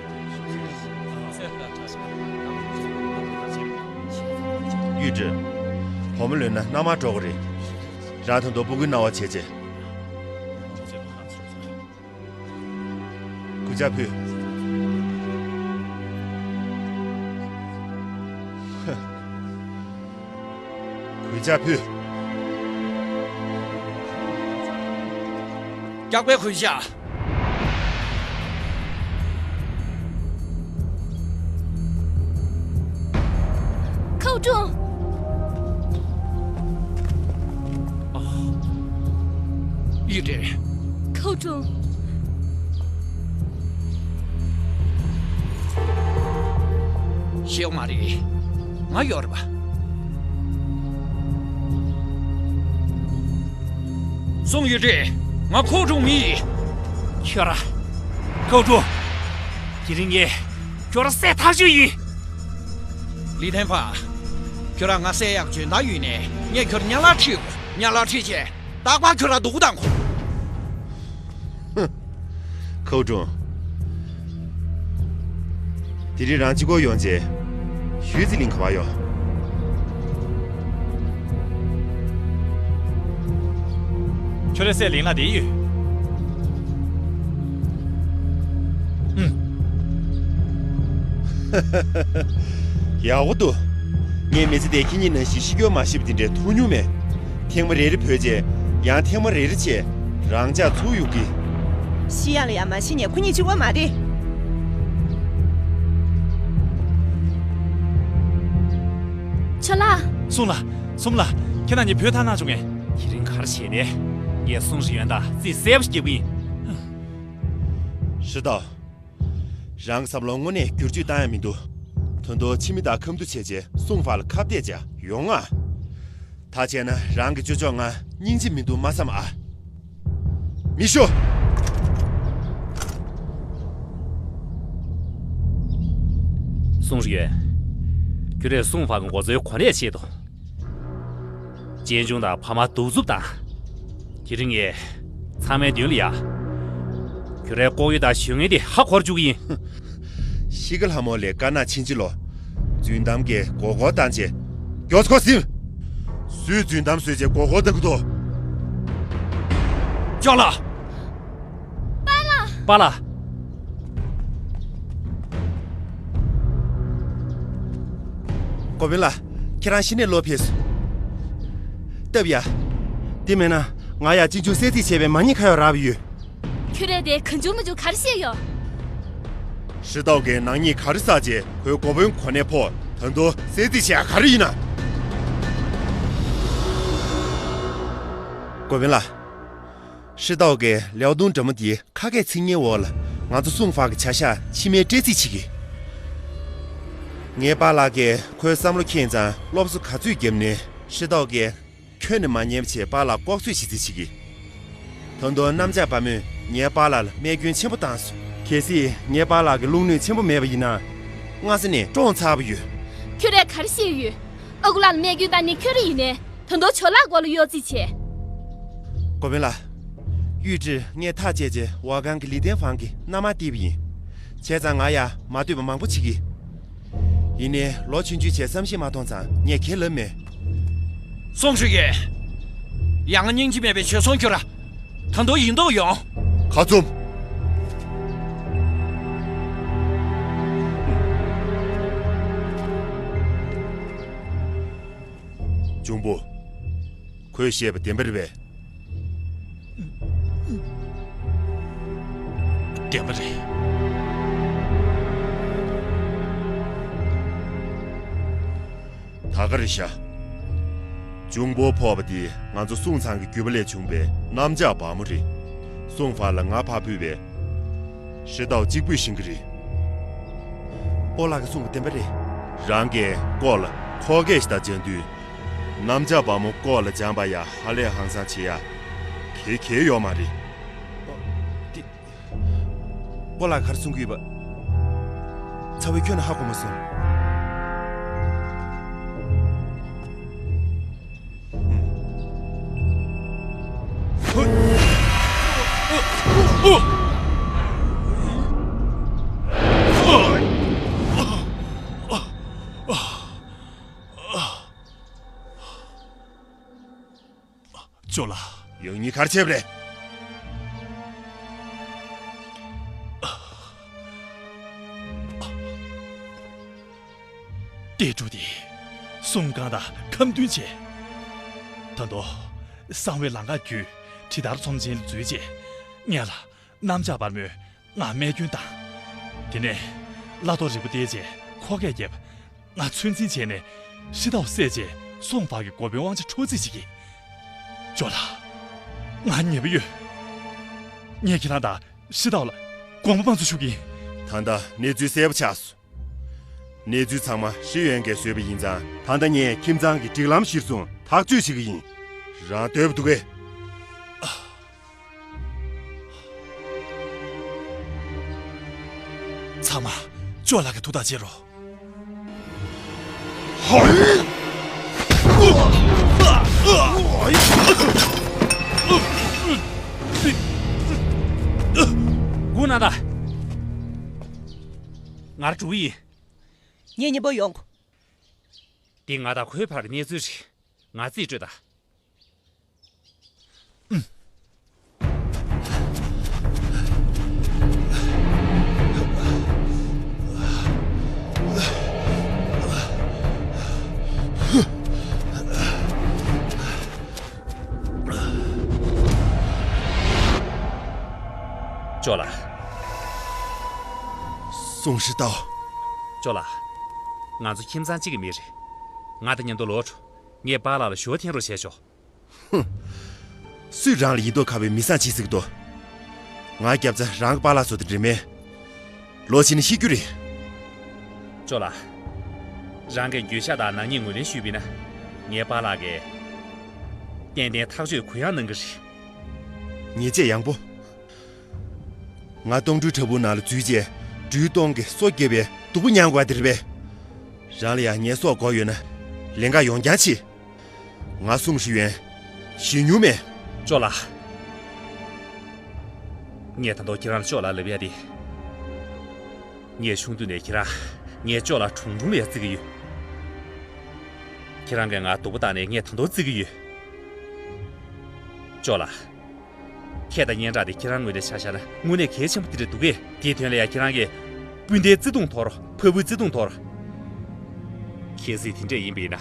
ཡུས་ཀྲི། བུ་མོ་ལོན་ན་མནའ་མར་འགྲོ་གི་རེད། རང་ད་དུང་སྤུ་གུའི་སྣང་བ་བྱེད་ཅེས། གུས་ཕྱག་ཕུལ། གུས་ཕྱག་ཕུལ། སྐྱག་པའི་གུས་ཕྱག། ཁའུ་ཀྲུང་། ཡུས་ཀྲི། ཁའུ་ཀྲུང་། ཤེས་ཡོད་མ་རེད། ང་ཡོད་རེད་པ། སུང་ཡུས་ཀྲི། ང་ཁའུ་ཀྲུང་མི་ཡིན། ཁྱོད་ར། ཁའུ་ཀྲུང་། དེ་རིང་ངས་ཁྱོད་ར་བསད་ཐག་ཆོད་ཡིན། ལི་ཐན་ཧྥང་། ཁྱོད་ར་ང་བསད་ཡག་འཇོན་ཐང་ཡོད་ནས་ངས་ཁྱོད་གཉའ་ལག་ཁྲིད་དགོས། གཉའ་ལག་ཁྲིད་བྱས་རྟག་པར་ཁྱོད་ར་སྡུག་པོ་བཏང་དགོས། ཧུམ། ཁའུ་ཀྲུང་། དེ་རིང་རང་གཅིག་པོ་ཡོང་རྗེས། ཞུས་ཙི་ལིང་ག་པར་ཡོད། ཁྱོད་རའི་སྲས་ལིང་ལགས་དེ་ཡོད། ཨུམ། ཡག་པོ་འདུག་ངས་མི་ཚེ་འདིར་ཁྱེད་གཉིས་ནང་བཞིན་ཤི་སྐྱོ་མ་ཤི་བ་དེ་འདྲ་ཐུག་མྱོང་མེད། ཐེངས་མ་རེ་རེ་བུད་རྗེས་ཡང་ཐེངས་མ་རེ་རེ་བྱས་རང་འཇགས་ཚུགས་ཡོང་གི། ཤི་ཡག་ལ་ཡང་མ་ཤི་ནས་ཁོ་གཉིས་གཅིག་པོ་མ་རེད། ཆོ་ལགས། སུང་ལགས། སུང་ལགས། ཁྱེད་རང་གཉིས་བུད་ཐར་གནང་བྱུང་ངས། དེ་རིང་ག་རེ་བྱས་ནས་ངས་སུང་ཧྲི་ཡོན་དང་རྩིས་གསལ་པོ་ཞིག་རྒྱག་གི་ཡིན། ཧྲི་ཏའོ། རང་གི་བསམ་བློ་དངོས་གནས་བསྒྱུར་བཅོས་བཏང་ཡ་མི་འདུག་ད་དུང་ཕྱི་མི་དང་ཁ་མཐུན་བྱས་རྗེས་སུང་ཧྥ་ལ་ཁ་གཏད་བྱ་ཡོང་ང་། ད་བྱས་ན་རང་གི་ཅོ་ཅོག་ང་སྙིང་རྗེ་མི་འདུག་མ་བསམ་ཨ། མི་ཤོག་སུང་ཧྲི་ཡོན། ཁྱོད་རས་སུང་ཧྥ་གི་མགོ་ཚོའི་གོ་གནས་ཆེད་དུ། གཅེན་གཅུང་དང་ཕ་མ་གདུག་རྩུབ་དང་། དེ་རིང་ངས་ཚང་མའི་མདུན་ལ་ཡ། ཁྱོད་རའི་ལྐོག་གཡོ་དང་ཤེས་ཡོན་དེ་ཧ་གོ་བཅུག་གི་ཡིན། ཤི་ཀ་ལྷ་མོ་ལས་དཀར་ནག་ཕྱིན་ཅི་ལོ། རྫུན་གཏམ་གྱི་མགོ་སྐོར་བཏང་བྱས། མགྱོགས་སུ་ཁ་ཟིན། སུས་རྫུན་གཏམ་བཟོས་བྱས་མགོ་སྐོར་བཏང་གི་འདུག་ཅོག་ལགས། པཱ་ལགས། པཱ་ལགས། གོ་བིན་ལགས། ཁྱེད་རང་གཞི་ནས་ལོག་ཕེབས་སོང་། སྟབས་ཡག་དེ་མེད་ན་ང་ཡང་གཅེན་གཅུང་གསོད་རྩིས་བྱས་པའི་མ་ཉེས་ཁ་ཡོག་རག་པ་ཡོད། ཁྱོད་རས་དེ་གང་བྱུང་མ་བྱུང་ག་རེ་བཤད་ཡོད། ཧྲི་ཏའོ་གིས་ནག་ཉེས་ག་རེ་བསགས་རྗེས་ཁོའི་མགོ་དཔོན་གོ་གནས་ཕོག་ད་དུང་གསོད་རྩིས་བྱེད་ཡ་ག་རེ་ཡིན་ན། གོ་བིན་ལགས། ཧྲི་ཏའོ་གིས་ལེའོ་ཏུང་འདྲ་མོ་དེའི་ཁ་སྐད་ཚིག་ངན་འོག་ལ་ང་ཚོ་སུང་ཧྥ་གི་བྱ་གཞག་ཕྱི་མའི་སྤྲད་རྩིས་བྱེད་ཀྱི། ངའི་པཱ་ལགས་ཀྱིས་ཁོའི་བསམ་བློ་ཁེངས་ཙང་སློབ་གསོ་ག་ཚོད་བརྒྱབ་ནའི་ཧྲི་ཏའོ་གིས་ཁྱོན་ནས་མ་ཉན་པ་བྱས་པཱ་ལགས་ལྐོག་གསོད་བྱེད་རྩིས་བྱེད་ཀྱི། ད་དུང་གནམ་ལྕགས་དཔའ་མོས་ངའི་པཱ་ལགས་ལ་རྨས་སྐྱོན་ཆེན་པོ་བཏང་སོང་། གལ་སྲིད་ངའི་པཱ་ལགས་ཀྱི་བློ་ནུས་ཆེན་པོ་མེད་པ་ཡིན་ན། སྔ་ས་ནས་བཀྲོངས་ཚར་བ་ཡོད། ཁྱོད་རས་ག་རེ་བཤད་ཡོད། ཨ་ཁུ་ལགས་ལ་རྨས་སྐྱོན་བཏང་ནི་ཁྱོད་རང་ཡིན་ནའི་ད་དུང་ཇོ་ལགས་མགོ་ལ་གཡོག་རྩིས་བྱས། གོ་བིན་ལགས། ཡུས་ཀྲི་ངས་ཐག་བཅད་རྗེས་ཝ་ཁང་གི་ལི་ཏན་ཧྥང་གི་མནའ་མར་སྟེར་བ་ཡིན། བྱས་ཙང་ང་ཡང་མ་འདོད་པ་མང་པོ་བྱེད་ཀྱི། ཡིན་ནའི་ལོ་ཆུང་ཆུང་བྱས་བསམ་ཤེས་མ་ཐོངས་ཙང་ངས་གང་ཡང་ལབ་མེད། སུང་ཧྲི་ཡོན། ཡ་ང་སྙིང་རྗེ་མེད་པའི་བྱོལ་སོང་ཁྱོད་ར། ད་དུང་ཡིན་མདོག་ཡོང་། ཁ་བཙུམ། འབྱུང་པོ། ཁོས་བཤད་པ་བདེན་པ་རེད་པས། བདེན་པ་རེད། ད་ག་རེད་ཤག་འབྱུང་པོ་ཕོག་པ་དེ་ང་ཚོ་སུང་ཚང་གི་རྒྱུད་པ་ལས་བྱུང་བའི་གནམ་ལྕགས་སྦར་མོ་རེད། སུང་ཧྥ་ལ་ང་ཕར་ཕུད་པས། ཧྲི་ཏའོ་གཅིག་པུས་ཤེས་ཀྱི་རེད། སྤོ་ལགས་ཀྱིས་གསུངས་པ་བདེན་པ་རེད། རང་གིས་ལྐོག་ལ་ཁོག་སྐད་ཞིག་དང་མཇལ་དུས། གནམ་ལྕགས་སྦར་མོ་ལྐོག་ལ་སྦྱངས་པ་ཡ་ཧ་ལས་ཧང་སང་བྱེད་ཡ། གལ་གལ་ཡོད་མ་རེད། འདི། སྤོ་ལགས་ག་རེ་གསུང་གི་ཡོད་པ། ཚ་བོས་ཁྱོན་ནས་ཧ་གོ་མ་སོང་། ཅོ་ལགས། ཡང་ཉིད་ག་རེ་བྱས་པ་རེད། གཏེར་ཕྲུག་དེ་སུང་ཀང་དང་ཁ་མཐུན་བྱས། ད་དུང་གསང་བའི་ལམ་ཁ་བརྒྱུད་ཇི་ལྟར་ཚོམས་ཆེན་ལ་འཛུལ་རྗེས་ངེད་ལ་གནམ་ལྕགས་སྦར་མོས་ང་རྨས་སྐྱོན་བཏང་། དེ་ནས་བླ་རྡོ་རིལ་བུ་བཏེགས་རྗེས་ཁོག་སྐད་བརྒྱབ། ང་ཚོད་འཛིན་བྱས་ནས་ཧྲི་ཏའོ་བསད་རྗེས་སུང་ཧྥ་གི་འགོ་དཔོན་དབང་ཆ་འཕྲོག་རྩིས་བྱེད་ཀྱི། ཅོ་ལགས། ང་ཉེས་པ་ཡོད། ངས་ཁྱེད་རང་དང་ཧྲི་ཏའོ་ལ་དགོངས་པ་དབང་ཚུལ་ཞུ་གི་ཡིན། ད་ལྟ་གནས་ཚུལ་གསལ་པོ་ཆགས་སོང་། གནས་ཚུལ་ཚང་མ་ཧྲི་ཡོན་གྱིས་བཟོས་པ་ཡིན་ཙང་། ད་ལྟ་ངས་ཁྱིམ་ཚང་གི་སྒྲིག་ལམ་གཞིར་བཟུང་ཐག་གཅོད་བྱེད་ཀྱི་ཡིན། རང་འདོད་པ་འདུག་གས། ཚང་མ་ཅོ་ལགས་ཀྱི་ཐུགས་ཐག་བཅད་རོགས། སྒུག་གནང་དང་། ང་འགྲོ་གི་ཡིན། ངེད་གཉིས་པོ་ཡོང་། འདི་ང་དང་ཁོའི་བར་གྱི་གནས་ཚུལ་རེད། ང་རྩིས་སྤྲོད་དང་། ཅོ་ལགས། སུང་ཧྲི་ཏའོ། ཅོ་ལགས། ང་ཚོ་ཁྱིམ་ཚང་གཅིག་གི་མི་རེད། ང་དང་མཉམ་དུ་ལོག་འགྲོ། ངས་པཱ་ལགས་ལ་ཞུ་བ་འཐེན་རོགས་བྱས་ཆོག་ཧུམ། སུས་རང་ལ་ཡིད་དུ་འོང་བའི་མི་བཟང་བྱེད་སྲིད་དོ། ང་རྒྱབ་རྩ་རང་གི་པཱ་ལགས་ཚོ་དང་འབྲེལ་མེད། ལོག་ཕྱིན་ན་ཤི་རྒྱུ་རེད། ཅོ་ལགས། རང་གིས་འགྱོད་བཤགས་དང་ནག་ཉེས་ངོས་ལེན་ཞུས་པ་ཡིན་ན། ངའི་པཱ་ལགས་ཀྱིས་ཏན་ཏན་ཐག་གཅོད་གུ་ཡངས་གནང་གི་རེད། ཉེས་ཆད་ཡང་པོ། ང་སྟོང་སྦྲུལ་བྲག་ཕུག་ནང་ལ་འཛུལ་རྗེས་སྦྲུལ་སྟོང་གི་སོ་བརྒྱབ་པའི་སྡུག་པོ་མྱངས་དགོས་པ་དེ་རེད་པས། རང་ལ་ཡང་ངའི་སྲོག་དགོས་ཡོད་ན་ལེན་ག་ཡོང་རྐྱང་བྱེད། ང་སུང་ཧྲི་ཡོན་ཞེད་མྱོང་མེད། ཅོ་ལགས། ངས་ད་དུང་ཁྱེད་རང་ལ་ཅོ་ལགས་ལབ་ཡ་དེ། ངས་ཆུང་དུས་ནས་ཁྱེད་རང་ངའི་ཅོ་ལགས་དྲུང་དྲུང་ལ་ཡ་བརྩི་གི་ཡོད། ཁྱེད་རང་གིས་ང་སྡུག་པོ་བཏང་ནས་ངས་ད་དུང་བརྩི་གི་ཡོད། ཅོ་ལགས། ཁྱེད་དང་སྙན་གྲགས་དེ་ཁྱེད་རང་ངོས་ནས་ཆ་བཞག་ན་དངོས་གནས་གལ་ཆེན་པོ་དེ་རེད་འདུག་གས། དེའི་དོན་ལ་ཡང་ཁྱེད་རང་གིས་སྤུན་ཟླའི་བརྩེ་དུང་དོར། ཕ་བུའི་བརྩེ་དུང་དོར། གལ་སྲིད་དེ་འདྲས་ཡིན་པ་ཡིན་ན།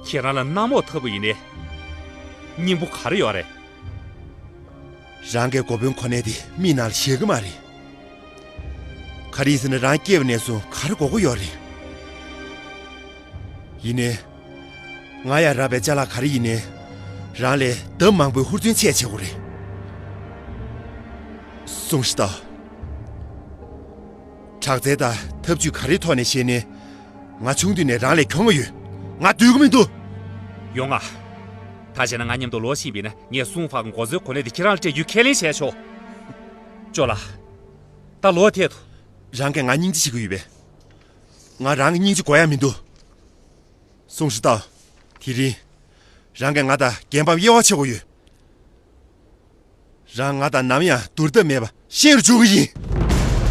ཁྱེད་རང་ལ་གནམ་འོག་ཐབས་པ་ཡིན་ནའི་སྙིང་པོ་ག་རེ་ཡོད་རེད། རང་གི་འགོ་དཔོན་གོ་གནས་དེ་མིག་ནང་ལ་བཞག་གི་མ་རེད། ག་རེ་ཡིན་ཟེར་ན་རང་སྐྱེས་པ་ནས་བཟུང་ག་རེ་དགོས་ཀྱི་ཡོད་རེད། ཡིན་ནའི། ང་ཡ་རག་པའི་ཅ་ལག་ག་རེ་ཡིན་ནའི། རང་ལས་ལྡབ་མང་པོའི་ཧུར་བརྩོན་ཆེ་བྱེད་དགོས་རེད། སུང་ཧྲི་ཏའོ། དྲག་རྩལ་དང་ཐབས་ཇུས་ག་རེའི་ཐོག་ནས་བཤད་ནའི། ང་ཆུང་དུས་ནས་རང་ལས་གྱོང་ཡོད། ང་སྡོད་ཀྱི་མི་འདུག་ཡོང་ང་། ད་བྱས་ན་ང་མཉམ་དུ་ལོག་ཕྱིན་པ་ཡིན་ན་ངས་སུང་ཧྥ་གི་འགོ་གཙོའི་གོ་གནས་དེ་ཁྱེད་རང་ལ་སྤྲད་རྒྱུའི་ཁས་ལེན་བྱས་ཆོག་ཅོ་ལགས། ད་ལོག་ཐད་དོ། རང་གིས་ང་སྙིང་རྗེ་བྱེད་ཀྱི་ཡོད་པས། ང་རང་གི་སྙིང་རྗེ་དགོས་ཡ་མི་འདུག་སུང་ཧྲི་ཏའོ། དེ་རིང་། རང་གིས་ང་དང་འགན་བབས་དབྱེ་བ་ཕྱེ་དགོས་ཡོད། རང་ང་དང་ནམ་ཡང་བསྡུར་ཐབས་མེད་པ་ཤེས་རུ་འཇུག་གི་ཡིན།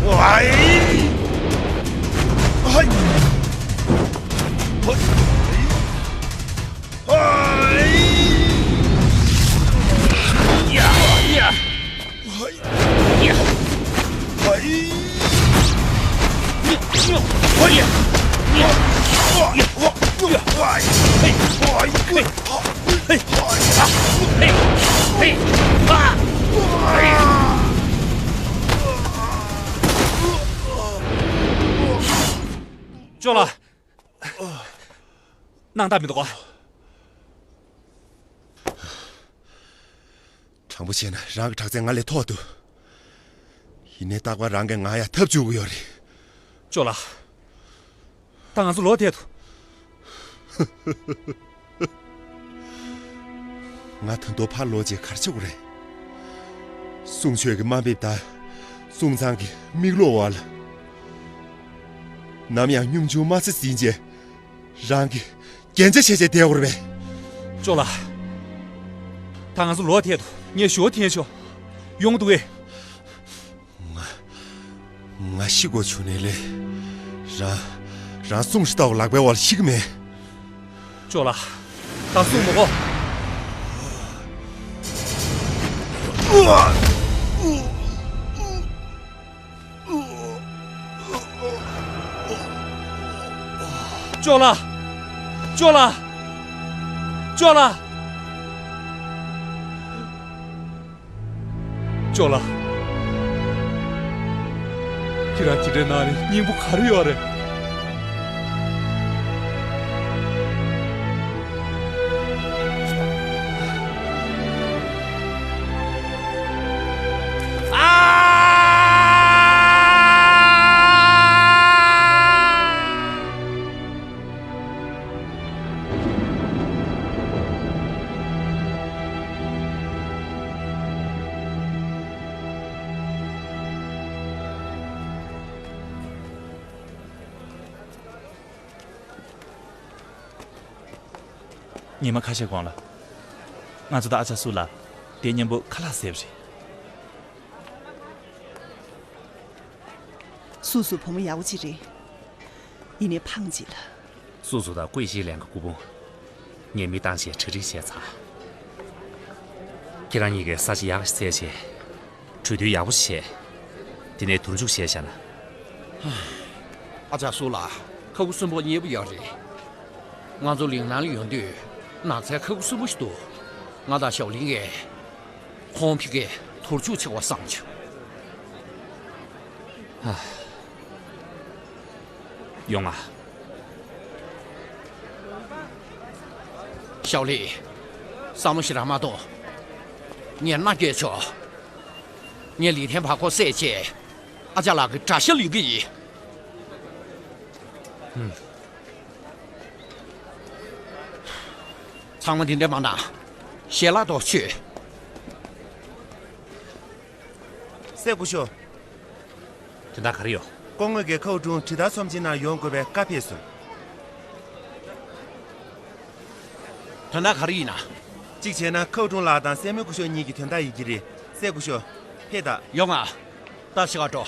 ཝའི། ཧའི། ཧའི། ཧའི། ཡ། ཡ། ཧའི། ཡ། ཧའི། ཧའི། ཧའི། ཅོ་ལགས། སྣང་དག་མི་འདུག་ག་དྲང་པོ་བཤད་ན་རང་གི་དྲག་རྩལ་ང་ལས་མཐོ་བ་འདུག་ཡིན་ནའི་རྟག་པར་རང་གིས་ང་ཡར་འཐབ་བཅུག་གི་ཡོད་རེད། ཅོ་ལགས། ད་ང་ཚོ་ལོག་ཐལ་འདུག་ང་ད་དུང་ཕར་ལོག་རྗེས་ག་རེ་བྱེད་དགོས་རེད། གསུང་ཆོས་ཀྱི་དམའ་འབེབས་དང་གསུང་ཚང་གི་མིག་ལོག་འོག་ལ། ནམ་ཡང་སྙོམ་ཆུང་དམའ་ས་ཟིན་རྗེས་རང་གི་རྒྱན་ཆ་བྱས་བྱས་བསྡད་དགོས་རེད་པས། ཅོ་ལགས། ད་ང་ཚོ་ལོག་ཐལ་འདུག་ངས་ཞུ་བ་འཐེན་ཆོག་ཡོང་འདུག་གས། ང་ང་ཤི་དགོས་བྱུང་ནའི་ལས། རང་རང་གསུང་ཞིག་བཏང་བ་ལག་པའི་འོག་ལ་ཤི་གི་མེད། ཅོ་ལགས། ད་གསུང་མི་དགོས། ཅོ་ལགས། ཅོ་ལགས། ཅོ་ལགས། ཅོ་ལགས། ཁྱེད་རང་དེ་འདྲའི་ནང་ནས་སྙིང་པོ་ག་རེ་ཡོད་རེད། ཨ། ཉི་མ་ཁ་ཤས་གོང་ལ། ང་ཚོ་དང་ཨ་ཅག་སུ་ལ། དེ་མཉམ་པོ་ཁ་ལག་ཟས་པ་རེད། སུ་སུ་བུ་མོ་ཡག་པོ་ཅིག་རེད། ཡིན་ནའི་ཕངས་ཅིག་ལ། སུ་སུ་དང་ཀུའེ་ཤིས་ལན་གྱི་སྐུ་ཕུང་། ངས་མི་བཏང་བྱས་གྲ་སྒྲིག་བྱས་ཚར། ཁྱེད་རང་གཉིས་ཀས་ས་ཆ་ཡག་ཞིག་བཙལ་བྱས། གྲོས་བསྡུར་ཡག་པོ་ཞིག་བྱས། དེ་ནས་དུར་འཇུག་བྱས་བཞག་ན། ཨ་ཅག་སུ་ལགས། ཁ་ཁུ་སིམ་པོ་མཉེས་པོ་ཡོད་རེད། ང་ཚོ་གླིང་ནང་ལ་ཡོང་དུས་ནགས་ཚལ་ཁ་ཁུ་སིམ་པོ་ཞིག་འདུག་ང་དང་ཞའོ་ལིང་གིས་ཁོང་ཕ་གིར་དུར་འཇུག་བྱེད་དགོས་བསམ་བྱུང་། ཡོང་ང་། ཞའོ་ལིང་། བསམ་བློ་ཞེ་དྲག་མ་གཏོང་། ངས་མནའ་སྐྱེལ་ཆོག་ངས་ལི་ཐན་བར་སྐོར་བསད་བྱས། ཨ་ཅག་ལགས་ཀྱི་དགྲ་ཤ་ལེན་གྱི་ཡིན། ཚང་མ་འདི་འདྲ་མ་གནང་། ཞལ་ལག་ཏོག་མཆོད། སྲས་སྐུ་ཞབས། དོན་དག་ག་རེ་ཡོད། སྐུ་ངོ་གིས་ཁའུ་ཀྲུང་ཁྲི་དར་ཚོམས་ཆེན་ནང་ཡོང་དགོས་པའི་བཀའ་ཕེབས་སོང་། དོན་དག་ག་རེ་ཡིན་ན། གཅིག་བྱས་ན་ཁའུ་ཀྲུང་ལགས་དང་སྲས་མོ་སྐུ་ཞབས་གཉིས་ཀྱི་དོན་དག་ཡིན་གྱི་རེད། སྲས་སྐུ་ཞབས། ཕེབས་དང་། ཡོང་ང་། ད་ཕྱི་ཁར་འགྲོ།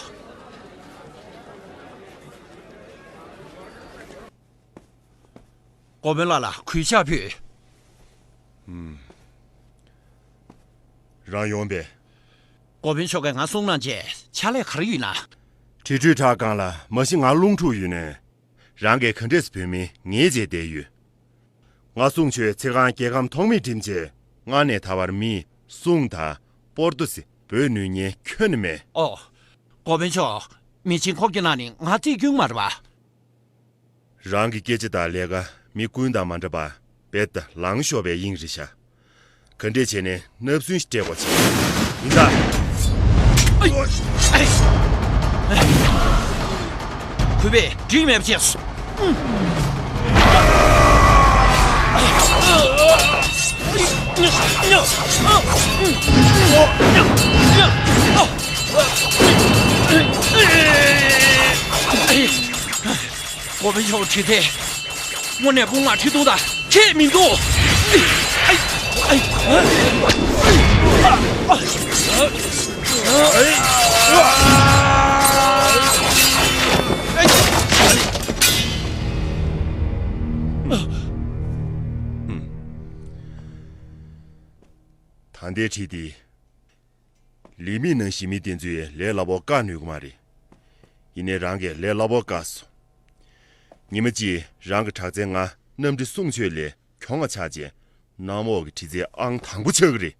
གོ་བོན་ལགས་ལ་གུས་ཕྱག་ཕུལ། རང་ཡོང་པས། གོ་བོན་མཆོག་གིས་ང་གསུངས་གནང་བྱས་ཕྱག་ལས་ག་རེ་ཡོད་ན། དྲིལ་བསྒྲོད་བྲག་སྒང་ལ་མ་གཞི་ང་རླུང་འཁྲུག་ཡོད་ནས། རང་གིས་ག་འདྲས་སེ་བོད་མི་ངེས་བྱས་བསྡད་ཡོད། ང་གསུང་ཆོས་ཚེ་གང་རྒྱལ་ཁམས་ཐོགས་མེད་འགྲིམ་བྱས་སྔར་ནས་ད་བར་མི་སུང་དང་པོར་ཏུ་སི་འབོད་ནུས་མཁན་ཁྱོན་ནས་མེད། ཨོ། གོ་བོན་མཆོག་མི་ཆེན་ཁོག་གི་ནང་ནས་ང་རྩིས་རྒྱུན་མ་རེད་པ། རང་གི་སྐད་ཆ་དང་ལས་ཀ་མི་ཀུན་དང་མ་འདྲ་བར་རྦད་དེ་ལངས་ཤོར་བའི་དབྱིངས་རེད་ཤག་ག་འདྲས་བྱས་ནས་མནབ་སྲོལ་ཞིག་སྤྲད་དགོས་ཆེ། ཡིན་ད། གུས་པས་འགྲིག་མེད་པ་བྱས་སོ། གོ་བོན་མཆོག་གི་དྲི་རྩད། དངོས་གནས་དཔུང་དམག་ཁྲི་སྟོང་དང་ཁྱད་མི་འདུག་ད་ལྟའི་ཁྲིད་དེ། ལི་མི་ནང་ཞི་མི་དེ་ཚོས་ལས་སླ་པོ་བཀག་ནུས་ཀྱི་མ་རེད། ཡིན་ནའི་རང་གིས་ལས་སླ་པོ་བཀག་སོང་། ཉི་མ་གཅིག་རང་གི་དྲག་རྩལ་ང་གནམ་གྲུ་སྲུང་ཆོས་ལས་གྱོང་བ་ཆགས་རྗེས་གནམ་འོག་གི་དྲི་རྩད་ཨང་དང་པོ་ཆགས་ཀྱི་རེད།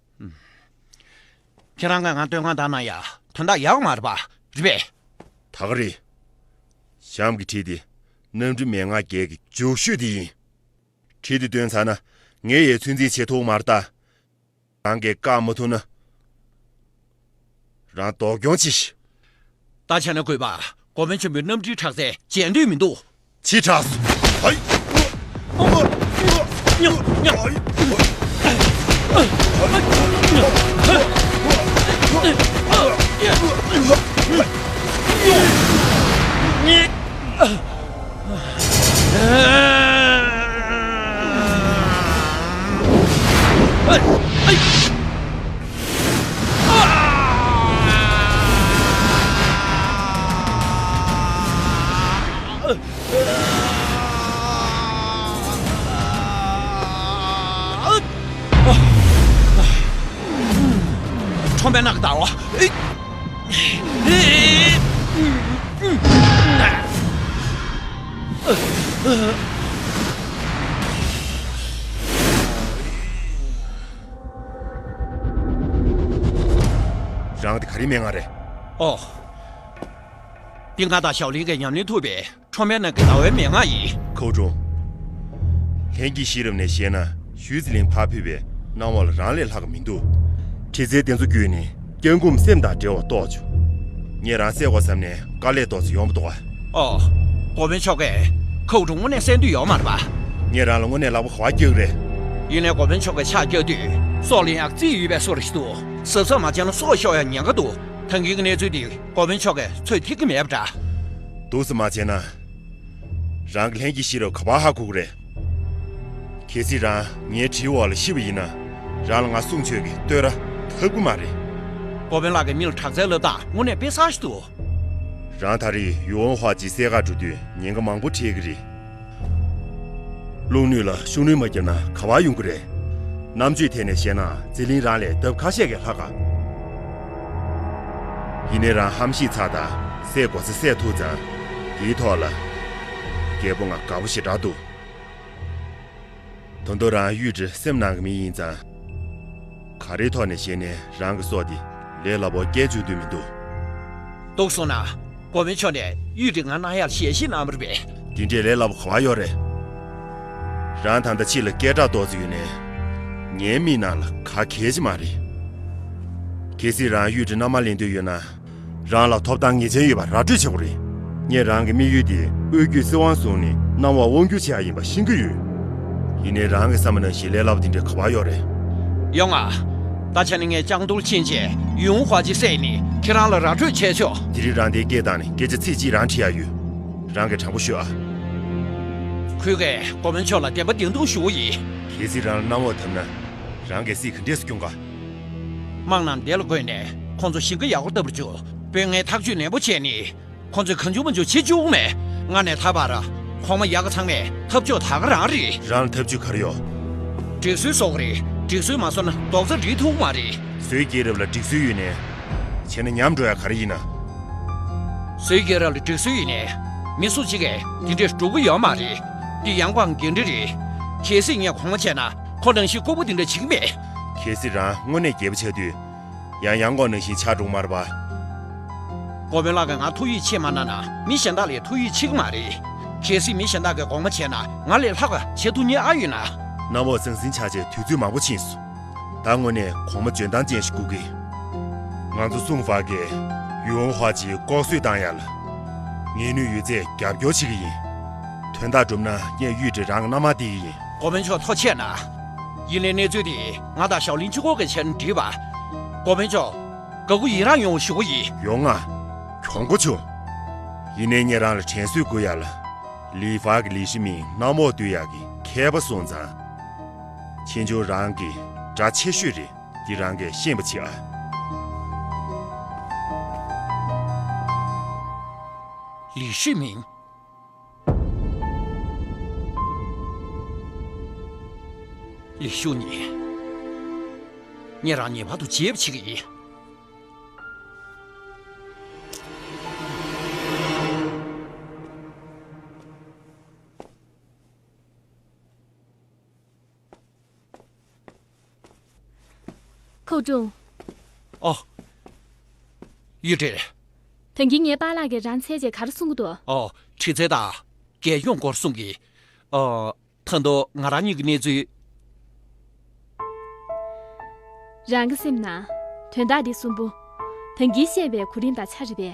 ཁྱེད་རང་གིས་ང་སྟོན་ཁ་བཏང་ན་ཡ་དོན་དག་ཡག་མ་རེད་པ། རེད་པས། ད་ག་རེད། གཤམ་གྱི་གྲི་དེ་གནམ་གྲུ་མན་ངག་བརྒྱད་ཀྱི་མཇུག་ཤོས་དེ་ཡིན། གྲི་དེ་བཏོན་ཚར་ན་ངས་ཡང་ཚོད་འཛིན་བྱེད་ཐུབ་མ་རེད་ད། རང་གིས་བཀག་མ་ཐུབ་ན། རང་ལྡོག་སྐྱོང་བྱེད་ཤིག་ད་བྱས་ན་དགོས་པ། འགོག་པའི་ཆེན་པོའི་གནམ་གྲུའི་དྲག་རྩལ་བརྗེད་འདོད་མི་འདུག་ཕྱི་དྲགས་སོ། ཧའི། ཁྲོམ་པའི་ནག་ཟླ་བ། རང་དེ་ག་རེ་མན་ངག་རེད། ཨོ། འདི་ང་དང་ཞའོ་ལིན་གྱིས་ཉམས་ལེན་ཐུབ་པའི་ཁྲོམ་པའི་ནང་གི་ཟླ་བའི་མན་ངག་ཡིན། ཁོའུ་ཀྲུང་། ལྷན་སྐྱེས་ཤེས་རབ་ནས་བཤད་ན་ཞུས་ཙི་ལིང་ཕར་ཕུད་པའི་སྣང་བ་ལ་རང་ལས་ལྷག་གི་མི་འདུག་དྲི་རྩད་དེ་ཚོ་བརྒྱུད་ནས་སྐྱབས་མགོན་སེམས་དང་འབྲེལ་བ་རྟོགས་བྱུང་། ངས་རང་བསད་དགོས་བསམ་ནས་དཀའ་ལས་ཏོག་ཙམ་ཡོང་བ་འདུག་ག་ཨོ། འགོག་པའི་ཕྱོགས་ཀས་ཁོའུ་ཀྲུང་དངོས་གནས་བསད་འདོད་ཡོད་མ་རེད་པ། ངས་རང་ལ་དངོས་གནས་ལག་པ་ག་པར་རྒྱག་གི་རེད། ཡིན་ནའི་འགོག་པའི་ཕྱོགས་ཀས་ཕྱག་རྒྱག་དུས་སྲོག་ལ་ཡང་རྩིས་ཡོད་པའི་བཟོ་འདྲ་ཞིག་འདུག་གཟབ་གཟབ་མ་བྱས་ན་སྲོག་ཤོར་ཡ་ཉེན་ཁ་འདུག་ད་གིན་གྱི་གནས་ཚུལ་འདི་འགོག་པའི་ཕྱོགས་ཀས་ཚོད་ཐིག་གི་མེད་པ་འདྲ། འདུག་སེ་མ་བྱས་ན། རང་གི་ལྷན་སྐྱེས་ཤེས་རབ་ག་པར་ཧ་གོ་གི་རེད། གལ་སྲིད་རང་ངའི་གྲིའི་འོག་ལ་ཤི་བ་ཡིན་ན། རང་ལ་ང་གསུང་ཆོས་ཀྱི་བསྟོད་ར་ཐོབ་ཀྱི་མ་རེད། འགོག་པའི་ལག་གིས་མི་ལ་དྲག་རྩལ་སློབ་སྟངས་དངོས་གནས་དཔེ་བཟང་ཞིག་འདུག་རང་ད་རེས་ཡུའུ་ཝུན་ཧྭ་ཅིའི་སྲས་མགར་འགྲོ་དུས་ཉེན་ཁ་མང་པོ་འཕྲད་ཀྱི་རེད། རླུང་ནུས་ལ་ཤུགས་སྣོན་མ་བརྒྱབ་ན་ག་པར་ཡོང་གི་རེད། རྣམ་དཔྱོད་ཐད་ནས་བཤད་ན་ཟི་ལིང་རང་ལས་ལྡབ་ཁ་ཤས་ཀྱིས་ལྷག་ག་ཡིན་ནའི་རང་ཧམ་ཤེད་ཚ་དང་བསད་དགོས་ཚེ་བསད་ཐུབ་ཙང་། དེའི་ཐོག་ལ། རྒད་པོ་ང་དགའ་པོ་ཞེ་དྲག་འདུག་ད་དུང་རང་གཡུས་ཁྲི་སེམས་ནང་གི་མི་ཡིན་ཙང་། ག་རེའི་ཐོག་ནས་བཤད་ནའི་རང་གི་སྲོག་དེ་ལས་སླ་པོ་སྐྱེལ་བཅུག་འདོད་མི་འདུག་རྟོགས་སོང་ན། འགོག་པའི་ཕྱོགས་ནས་གཡུས་ཁྲི་ང་གནང་ཡག་ཞལ་བཞེས་གནང་བ་རེད་པས། དེ་འདྲའི་ལས་སླ་པོ་ག་པར་ཡོད་རེད། རང་ད་ལྟ་ཕྱི་ལ་སྐད་གྲགས་ཏོག་ཙམ་ཡོད་ནའི། ངའི་མིག་ནང་ལ་ག་གལ་ཆེ་མ་རེད། གལ་སྲིད་རང་གཡུས་ཁྲི་མནའ་མ་ལེན་འདོད་ཡོད་ན། རང་ལ་ཐོབ་ཐང་ངེས་ཅན་ཡོད་པ་ར་སྤྲོད་བྱེད་དགོས་རེད། ངས་རང་གི་དམིགས་ཡུལ་དེ་དབུས་རྒྱུད་སྲིད་དབང་བཟུང་ནས་གནམ་འོག་དབང་བསྒྱུར་བྱེད་ཡག་ཡིན་པ་ཤེས་ཀྱི་ཡོད། ཡིན་ནའི་རང་གི་བསམ་པ་ནང་བཞིན་ལས་སླ་པོ་དེ་འདྲ་ག་པར་ཡོད་རེད། ཡོང་ང་། ད་ཆ་ནས་ངས་ལྕང་རྡོར་ཕྱིན་ཆད་ཡུའུ་ཝུན་ཧྭ་ཅི་བསད་ནས་ཁྱེད་རང་ལ་ར་སྤྲོད་བྱས་ཆོག་དེ་རིང་རང་དེའི་སྐད་བཏང་ནས་སྐད་ཆ་ཚིག་གཅིག་རང་དྲི་ཡག་ཡོད། རང་གིས་དྲང་པོ་ཤོད་ཨ། ཁོས་ཀྱིས་འགོག་པའི་ཕྱོགས་ལ་བདེན་པ་བདེན་མཐོང་ཞུ་གི་ཡིན། གལ་སྲིད་རང་ལ་གནམ་འོག་བཏབ་ན། རང་གིས་སྲིད་ག་འདྲས་སེ་སྐྱོང་ག་དམག་རྣམས་འདི་ལ་བཀོད་ནས་ཁོང་ཚོ་ཞིང་ཁ་ཡག་པོ་བཏབ་རུ་བཅུག་དཔོན་ངན་ཐག་གཅོད་ནན་པོ་བྱས་ནས། ཁོང་ཚོས་གང་བྱུང་མང་བྱུང་བྱེད་བཅུག་མེད། སྔར་ནས་ད་བར་གོང་མ་ཡག་ག་ཚང་མས་ཐབས་ཇུས་ད་ག་རང་རེད། རང་ལ་ཐབས་ཇུས་ག་རེ་ཡོད། སྒྲིག་སྲོལ་བཟོ་གི་རེད། སྒྲིག་སྲོལ་མ་བཟོ་ན་རྡོག་རྩ་སྒྲིལ་ཐུབ་མ་རེད། བཟོའི་རྒྱལ་རབས་ལ་སྒྲིག་སྲོལ་ཡོད་ནའི། བྱས་ན་ཉམས་འགྲོ་ཡ་ག་རེ་ཡིན་ན། བཟོའི་རྒྱལ་རབས་ལ་སྒྲིག་སྲོལ་ཡོད་ནའི། མི་སུ་གཅིག་གིས་དེ་འདྲས་འགྲོ་གི་ཡོད་མ་རེད། འདི་ཡང་སྤང་འགན་འཁྲི་རེད། གལ་སྲིད་ངས་གོང་མ་བྱས་ན་ཁོ་ནང་བཞིན་ལྐུགས་པ་འདི་འདྲ་བྱེད་ཀྱི་མེད། གལ་སྲིད་རང་དངོས་གནས་རྒྱལ་པོ་ཆགས་དུས། ཡང་ཡང་གོང་ནང་བཞིན་ཆགས་འགྲོ་གི་མ་རེད་པ། འགོག་པའི་ལག་གིས་ང་ཐུགས་ཡིད་ཆེས་མ་གནང་ན་མི་གཞན་དག་ལས་ཐུགས་ཡིད་ཆེས་ཀྱི་མ་རེད། གལ་སྲིད་མི་གཞན་དག་གིས་གོང་མ་བྱས་ན་ང་ལས་ལྷག་པ་བྱེད་ཐུབ་མཁན་ཨ་ཡོད་ན། གནམ་འོག་ཟང་ཟིང་ཆགས་བྱས་དུས་ཚོད་མང་པོ་ཕྱིན་སོང་། ད་དངོས་གནས་གོང་མ་འཇོན་ཐང་ཅན་ཞིག་དགོས་ཀྱི། ང་ཚོ་སུང་ཧྥ་གིས་ཡུའུ་ཧྭ་ཅི་ལྐོག་གསོད་བཏང་ཡ་ལ། ངེས་ནུས་ཡོད་ཚད་རྒྱབ་སྐྱོར་བྱེད་ཀྱི་ཡིན། དོན་དག་འགྲུབ་ན་ངས་གཡུས་ཁྲི་རང་གི་མནའ་མར་སྟེར་གྱི་ཡིན། འགོག་པའི་མཆོག་ཐུགས་རྗེ་གནང་། ཡིན་ནའི་གནས་ཚུལ་འདི་ང་དང་ཞའོ་ལིན་གཅིག་པོ་གི་ཆེད་དུ་འགྲིག་པ། འགོག་པའི་མཆོག་དགའ་པོ་ཡི་རང་ཡོང་བ་ཞུ་གི་ཡིན། ཡོང་ང་། གྱོང་པོ་བྱུང་། ཡིན་ནའི་ངས་རང་ལ་དྲན་གསོས་དགོས་ཡ་ལ། ལི་ཧྥ་གིས་ལི་ཤི་མིང་གནམ་འོག་བཏུལ་ཡག་གི་མཁས་པ་སོང་ཙང་། ཕྱིས་འབྱུང་རང་གི་དགྲ་ཆེ་ཤོས་རེད། འདི་རང་གིས་ཤེས་པ་བྱེད་ཨ། ལི་ཤི་མིང་། ལི་ཤུ་ཉིན། ངས་རང་ངེས་པར་དུ་བརྗེད་པ་བྱེད་ཀྱི་ཡིན། ཁོའུ་ཀྲུང་། ཨོ། ཡུས་ཀྲེང་། ད་གིན་ངའི་པཱ་ལགས་ཀྱིས་རང་འཚོལ་བྱས་ག་རེ་གསུང་གི་འདུག་ཨོ། ཁྲི་ཚེ་དང་རྒྱལ་ཡོངས་སྐོར་གསུང་གི། ཨོ། ད་དུང་ང་རང་གཉིས་ཀྱི་གནས་ཚུལ། རང་གི་སེམས་ནང་དོན་དག་འདི་གསུམ་པོ། ད་གིན་བཤད་པའི་གོ་རིམ་དང་ཆ་རེད་པས། དེ་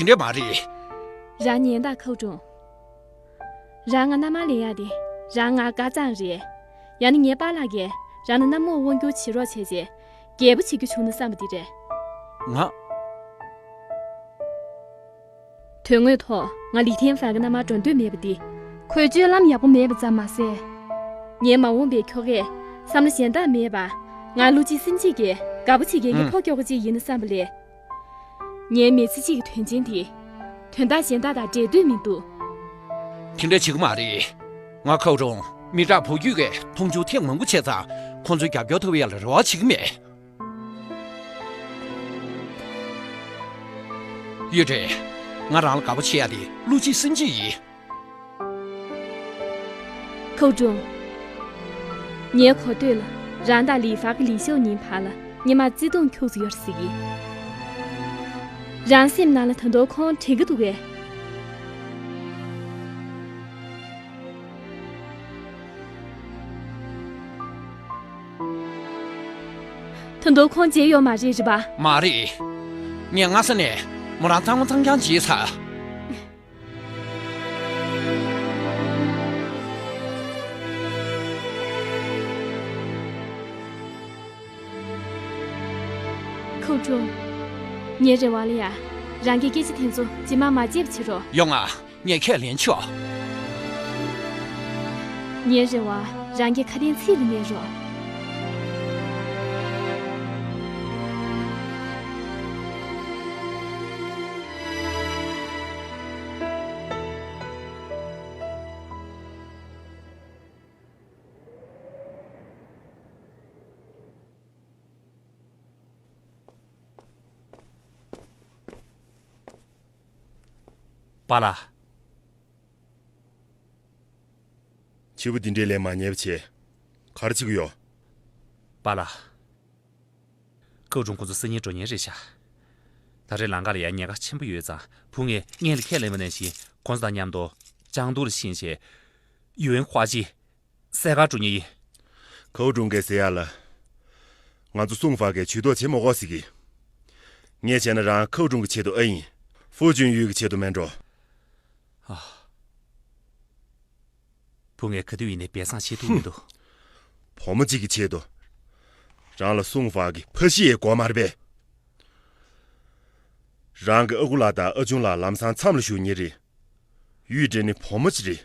འདྲ་མ་རེད། རང་ཉན་དང་ཁའུ་ཀྲུང་། རང་ང་མནའ་མ་ལེན་ཡག་དེ་རང་ང་དཀར་གཙང་རེད། ཡང་ན་ངའི་པཱ་ལགས་ཀྱིས་རང་ལ་མནའ་མར་དབང་བསྒྱུར་བྱེད་རོགས་བྱས་རྗེས་རྒྱལ་པོ་བྱེད་རྒྱུ་བྱུང་ན་བསམ་པ་དེ་རེད། ང་། དོན་དངོས་ཐོག་ང་ལི་ཐེན་ཧྥན་གྱི་མནའ་མར་འགྲོ་འདོད་མེད་པ་འདི། ཁོའི་སྤྱོད་ལམ་ཡག་པོ་མེད་པ་ཙམ་མ་ཟད། ངའི་མ་འོངས་པའི་ཁྱོ་གས་བསམ་བློ་གཞན་དག་མེད་པར་ང་ཀླུ་ཅི་སིན་ཅི་གིས་དགའ་པོ་བྱེད་མཁན་གྱི་ཨུམ། ཕོ་ཁྱོ་ག་ཅིག་ཡིན་ན་བསམ་པ་ལས། ངའི་མི་ཚེ་གཅིག་གི་དོན་ཆེན་དེ། དོན་དག་གཞན་དག་དང་འབྲེལ་འདོད་མི་འདུག་དེ་འདྲ་བྱེད་ཀྱི་མ་རེད། ང་ཁའུ་ཀྲུང་མི་དྲག་བུ་རྒྱུད་ཀྱིས་མཐོང་ཆུང་ཐེངས་མང་པོ་བྱས་ཙང་ཁོང་ཚོའི་རྒྱབ་སྐྱོར་ཐོབ་ཡག་ལ་རེ་བ་བྱེད་ཀྱི་མེད། ཡུས་ཀྲེང་། ང་རང་ལ་དགའ་པོ་བྱེད་ཡག་དེ་ཀླུ་ཅི་སིན་ཅི་ཡིན། ཁའུ་ཀྲུང་། ངའི་གོ་ཐོས་ལ་རང་དང་ལི་ཧྥ་གི་ལི་ཤའོ་ཉིན་བར་ལ་སྔོན་མ་བརྩེ་དུང་འཁྱུག་ཙམ་ཡོད་རེད་ཟེར་གི། རང་སེམས་ནང་ལ་ད་དུང་ཁོང་དྲན་གི་འདུག་གས། ད་དུང་ཁོང་བརྗེད་ཡོད་མ་རེད། རེད་པ། མ་རེད། ངས་སྔ་ས་ནས་མོ་རང་གཙང་མ་གཙང་རྐྱང་བརྗེད་ཚར། ཁའུ་ཀྲུང་། ངའི་རེ་བ་ལ་ཡ། རང་གིས་སྐད་ཆ་དེ་ཚོ་རྗེས་མ་མ་བརྗེད་པ་བྱེད་རོགས། ཡོང་ང་། ངས་ཁས་ལེན་ཆོག་ངའི་རེ་བ་རང་གི་ཁ་དན་ཚིག་ལ་གནས་རོགས། པཱ་ལགས། ཕྱུ་པ་འདི་འདྲའི་ལས་མ་ཉེས་པ་བྱས། ག་རེ་བྱེད་ཀྱི་ཡོད། པཱ་ལགས། ཁའུ་ཀྲུང་ཁོ་ཚོ་སང་ཉིན་འགྲོ་མཁན་རེད་ཤག་ད་རེས་ལམ་ཁ་ལ་ཡང་ཉེན་ཁ་ཆེན་པོ་ཡོད་ཙང་བུ་ངས་སྔོན་ལ་ཁས་ལེན་པ་ནང་བཞིན་ཁོང་ཚོ་དང་མཉམ་དུ་ཅང་ཏུའུ་ལ་ཕྱིན་བྱས། ཡུན་ཧྭ་ཅི་སེལ་གར་འགྲོ་མཁན་ཡིན། ཁའུ་ཀྲུང་གིས་ཟེར་ཡག་ལ། ང་ཚོ་སུང་ཧྥ་གིས་ཇུས་གཏོགས་བྱེད་མ་དགོས་ཟེར་གི། ངས་བྱས་ན་རང་ཁའུ་ཀྲུང་གི་ཆེད་དུ་ཨེ་ཡིན། ཧྥུའུ་ཅུན་ཡུས་ཀྱི་ཆེད་དུ་མེད་འགྲོ། ཨ། བུ་ངས་ག་དུས་ཡིན་ནའི་སྦས་གསང་བྱེད་ཐུབ་མི་འདུག་བུ་མོ་གཅིག་གི་ཆེད་དུ། རང་ལ་སུང་ཧྥ་གི་ཕ་གཞིས་ཡང་དགོས་མ་རེད་པས། རང་གི་ཨ་ཁུ་ལགས་དང་ཨ་ཆུང་ལགས་ལམ་སང་མཚམས་ལ་བཞུགས་མཁན་རེད། ཡུས་ཀྲེང་ནི་བུ་མོ་ཅིག་རེད།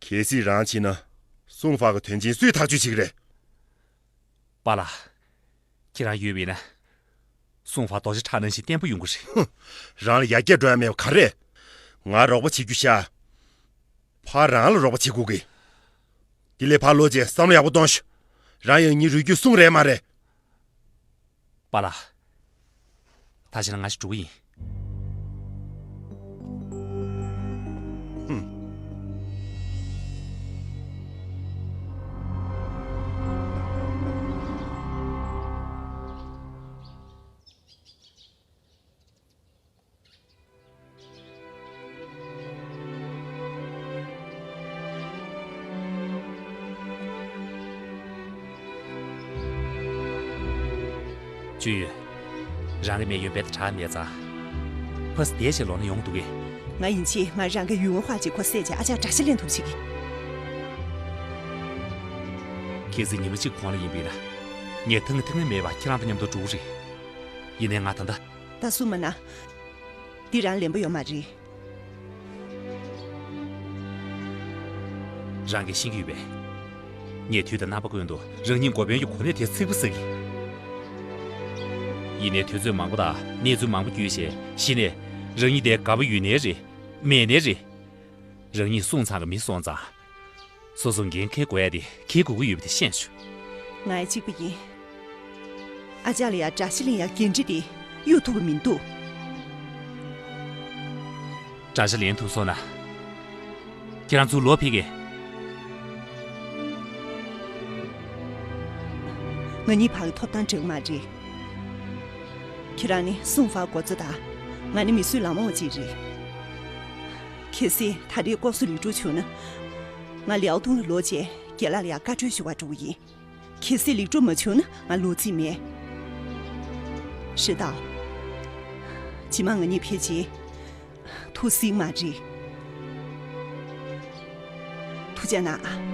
གལ་སྲིད་རང་ཕྱིན་ན། སུང་ཧྥ་གི་དོན་ཆེན་སུས་ཐག་གཅོད་བྱེད་ཀྱི་རེད། པཱ་ལགས། ཁྱེད་རང་ཡོད་པ་ཡིན་ན། སུང་ཧྥ་རྡོ་རྗེ་ཁྲག་ནང་བཞིན་བརྟན་པོ་ཡོང་གི་རེད། ཧུ། རང་ལ་ཡར་རྒྱས་འགྲོ་ཡ་མེད་པ་ག་རེ་རེད། ང་རོགས་པ་བྱེད་རྒྱུ་ཤ། ཕར་རང་ལ་རོགས་པ་བྱེད་དགོས་གི། དེ་ལས་ཕར་ལོག་རྗེས་བསམ་བློ་ཡག་པོ་གཏོང་ཤོག་རང་ཡང་ངའི་རུས་རྒྱུད་སུང་རེད་མ་རེད། པཱ་ལགས། ད་བྱས་ན་ང་ཞིག་འགྲོ་གི་ཡིན། ཧུམ། ཅུན་ཡུས། རང་གི་མེ་ཡོན་པའི་དྲག་མེད་ཙང་། ཕ་སི་བསྡད་བྱས་ལོག་ན་ཡོང་འདུག་གས། ང་ཡིན་ཕྱིན་ང་རང་གི་ཡུལ་དངོས་ཧྭ་ཅིག་ཁོ་བསད་བྱས་ཨ་ཅག་དགྲ་ཤ་ལེན་ཐུབ་བྱེད་ཀྱི། གལ་སྲིད་ཉི་མ་གཅིག་གོང་ལ་ཡིན་པས་ན། ངས་ཐང་ཐང་མེད་པ་ཁྱེད་རང་དང་མཉམ་དུ་འགྲོ་གི་རེད། ཡིན་ནའི་ང་ད་ལྟ། ད་གསུངས་མ་གནང་། འདི་རང་ལན་པ་ཡོད་མ་རེད། རང་གིས་ཤེས་ཀྱི་ཡོད་པས། ངས་དུས་དང་རྣམ་པ་ཀུན་ཏུ་རང་ཉིད་འགོ་དཔོན་གྱི་གོ་གནས་དེར་ཚིག་པ་ཟ་གི། ཡིན་ནའི་དུས་ཚོད་མང་པོ་དང་གནས་ཚུལ་མང་པོ་བརྒྱུད་བྱས་གཞི་ནས་རང་ཉིད་དེ་དགའ་པོ་ཡོད་ནའི་རེད། མེད་ནའི་རེད། རང་ཉིད་སུང་ཚང་གི་མི་སོང་ཙང་། སོ་སོ་འགན་འཁྱེར་དགོས་ཡ་དེ་འཁྱེར་དགོས་ཀྱི་ཡོད་པ་དེ་ཤེས་བྱུང་། ང་ཡང་གཅིག་པ་ཡིན། ཨ་ཅག་ལ་ཡ་དགྲ་ཤ་ལེན་ཡ་འགན་འཁྲི་དེ་གཡུག་ཐུབ་ཀྱི་མི་འདུག་དགྲ་ཤ་ལེན་ཐུབ་སོང་ན། ཁྱེད་རང་ཚུར་ལོག་ཕེབས་གས། ང་གཉིས་བར་གྱི་ཐོབ་ཐང་འདྲ་གི་མ་རེད། ཁྱེད་རང་ནི་སུང་ཧྥ་མགོ་གཙོ་དང་། ང་ནི་མི་གསོད་ལག་དམར་བ་ཅིག་རེད། གལ་སྲིད་ད་རེས་ལྐོག་ཟ་ལེགས་གྲུབ་བྱུང་ན། ང་ལིའོ་ཏུང་ལ་ལོག་རྗེས་རྒན་ལགས་ལ་ཡང་བཀའ་འཁྲོལ་ཞུ་བར་འགྲོ་གི་ཡིན། གལ་སྲིད་ལེགས་གྲུབ་མ་བྱུང་ན་ང་ལོག་རྩིས་མེད། ཧྲི་ཏའོ། རྗེས་མ་ང་གཉིས་ཕལ་ཆེར་ཐུག་སྲིད་མ་རེད། ཐུགས་རྗེ་གནང་ཨ།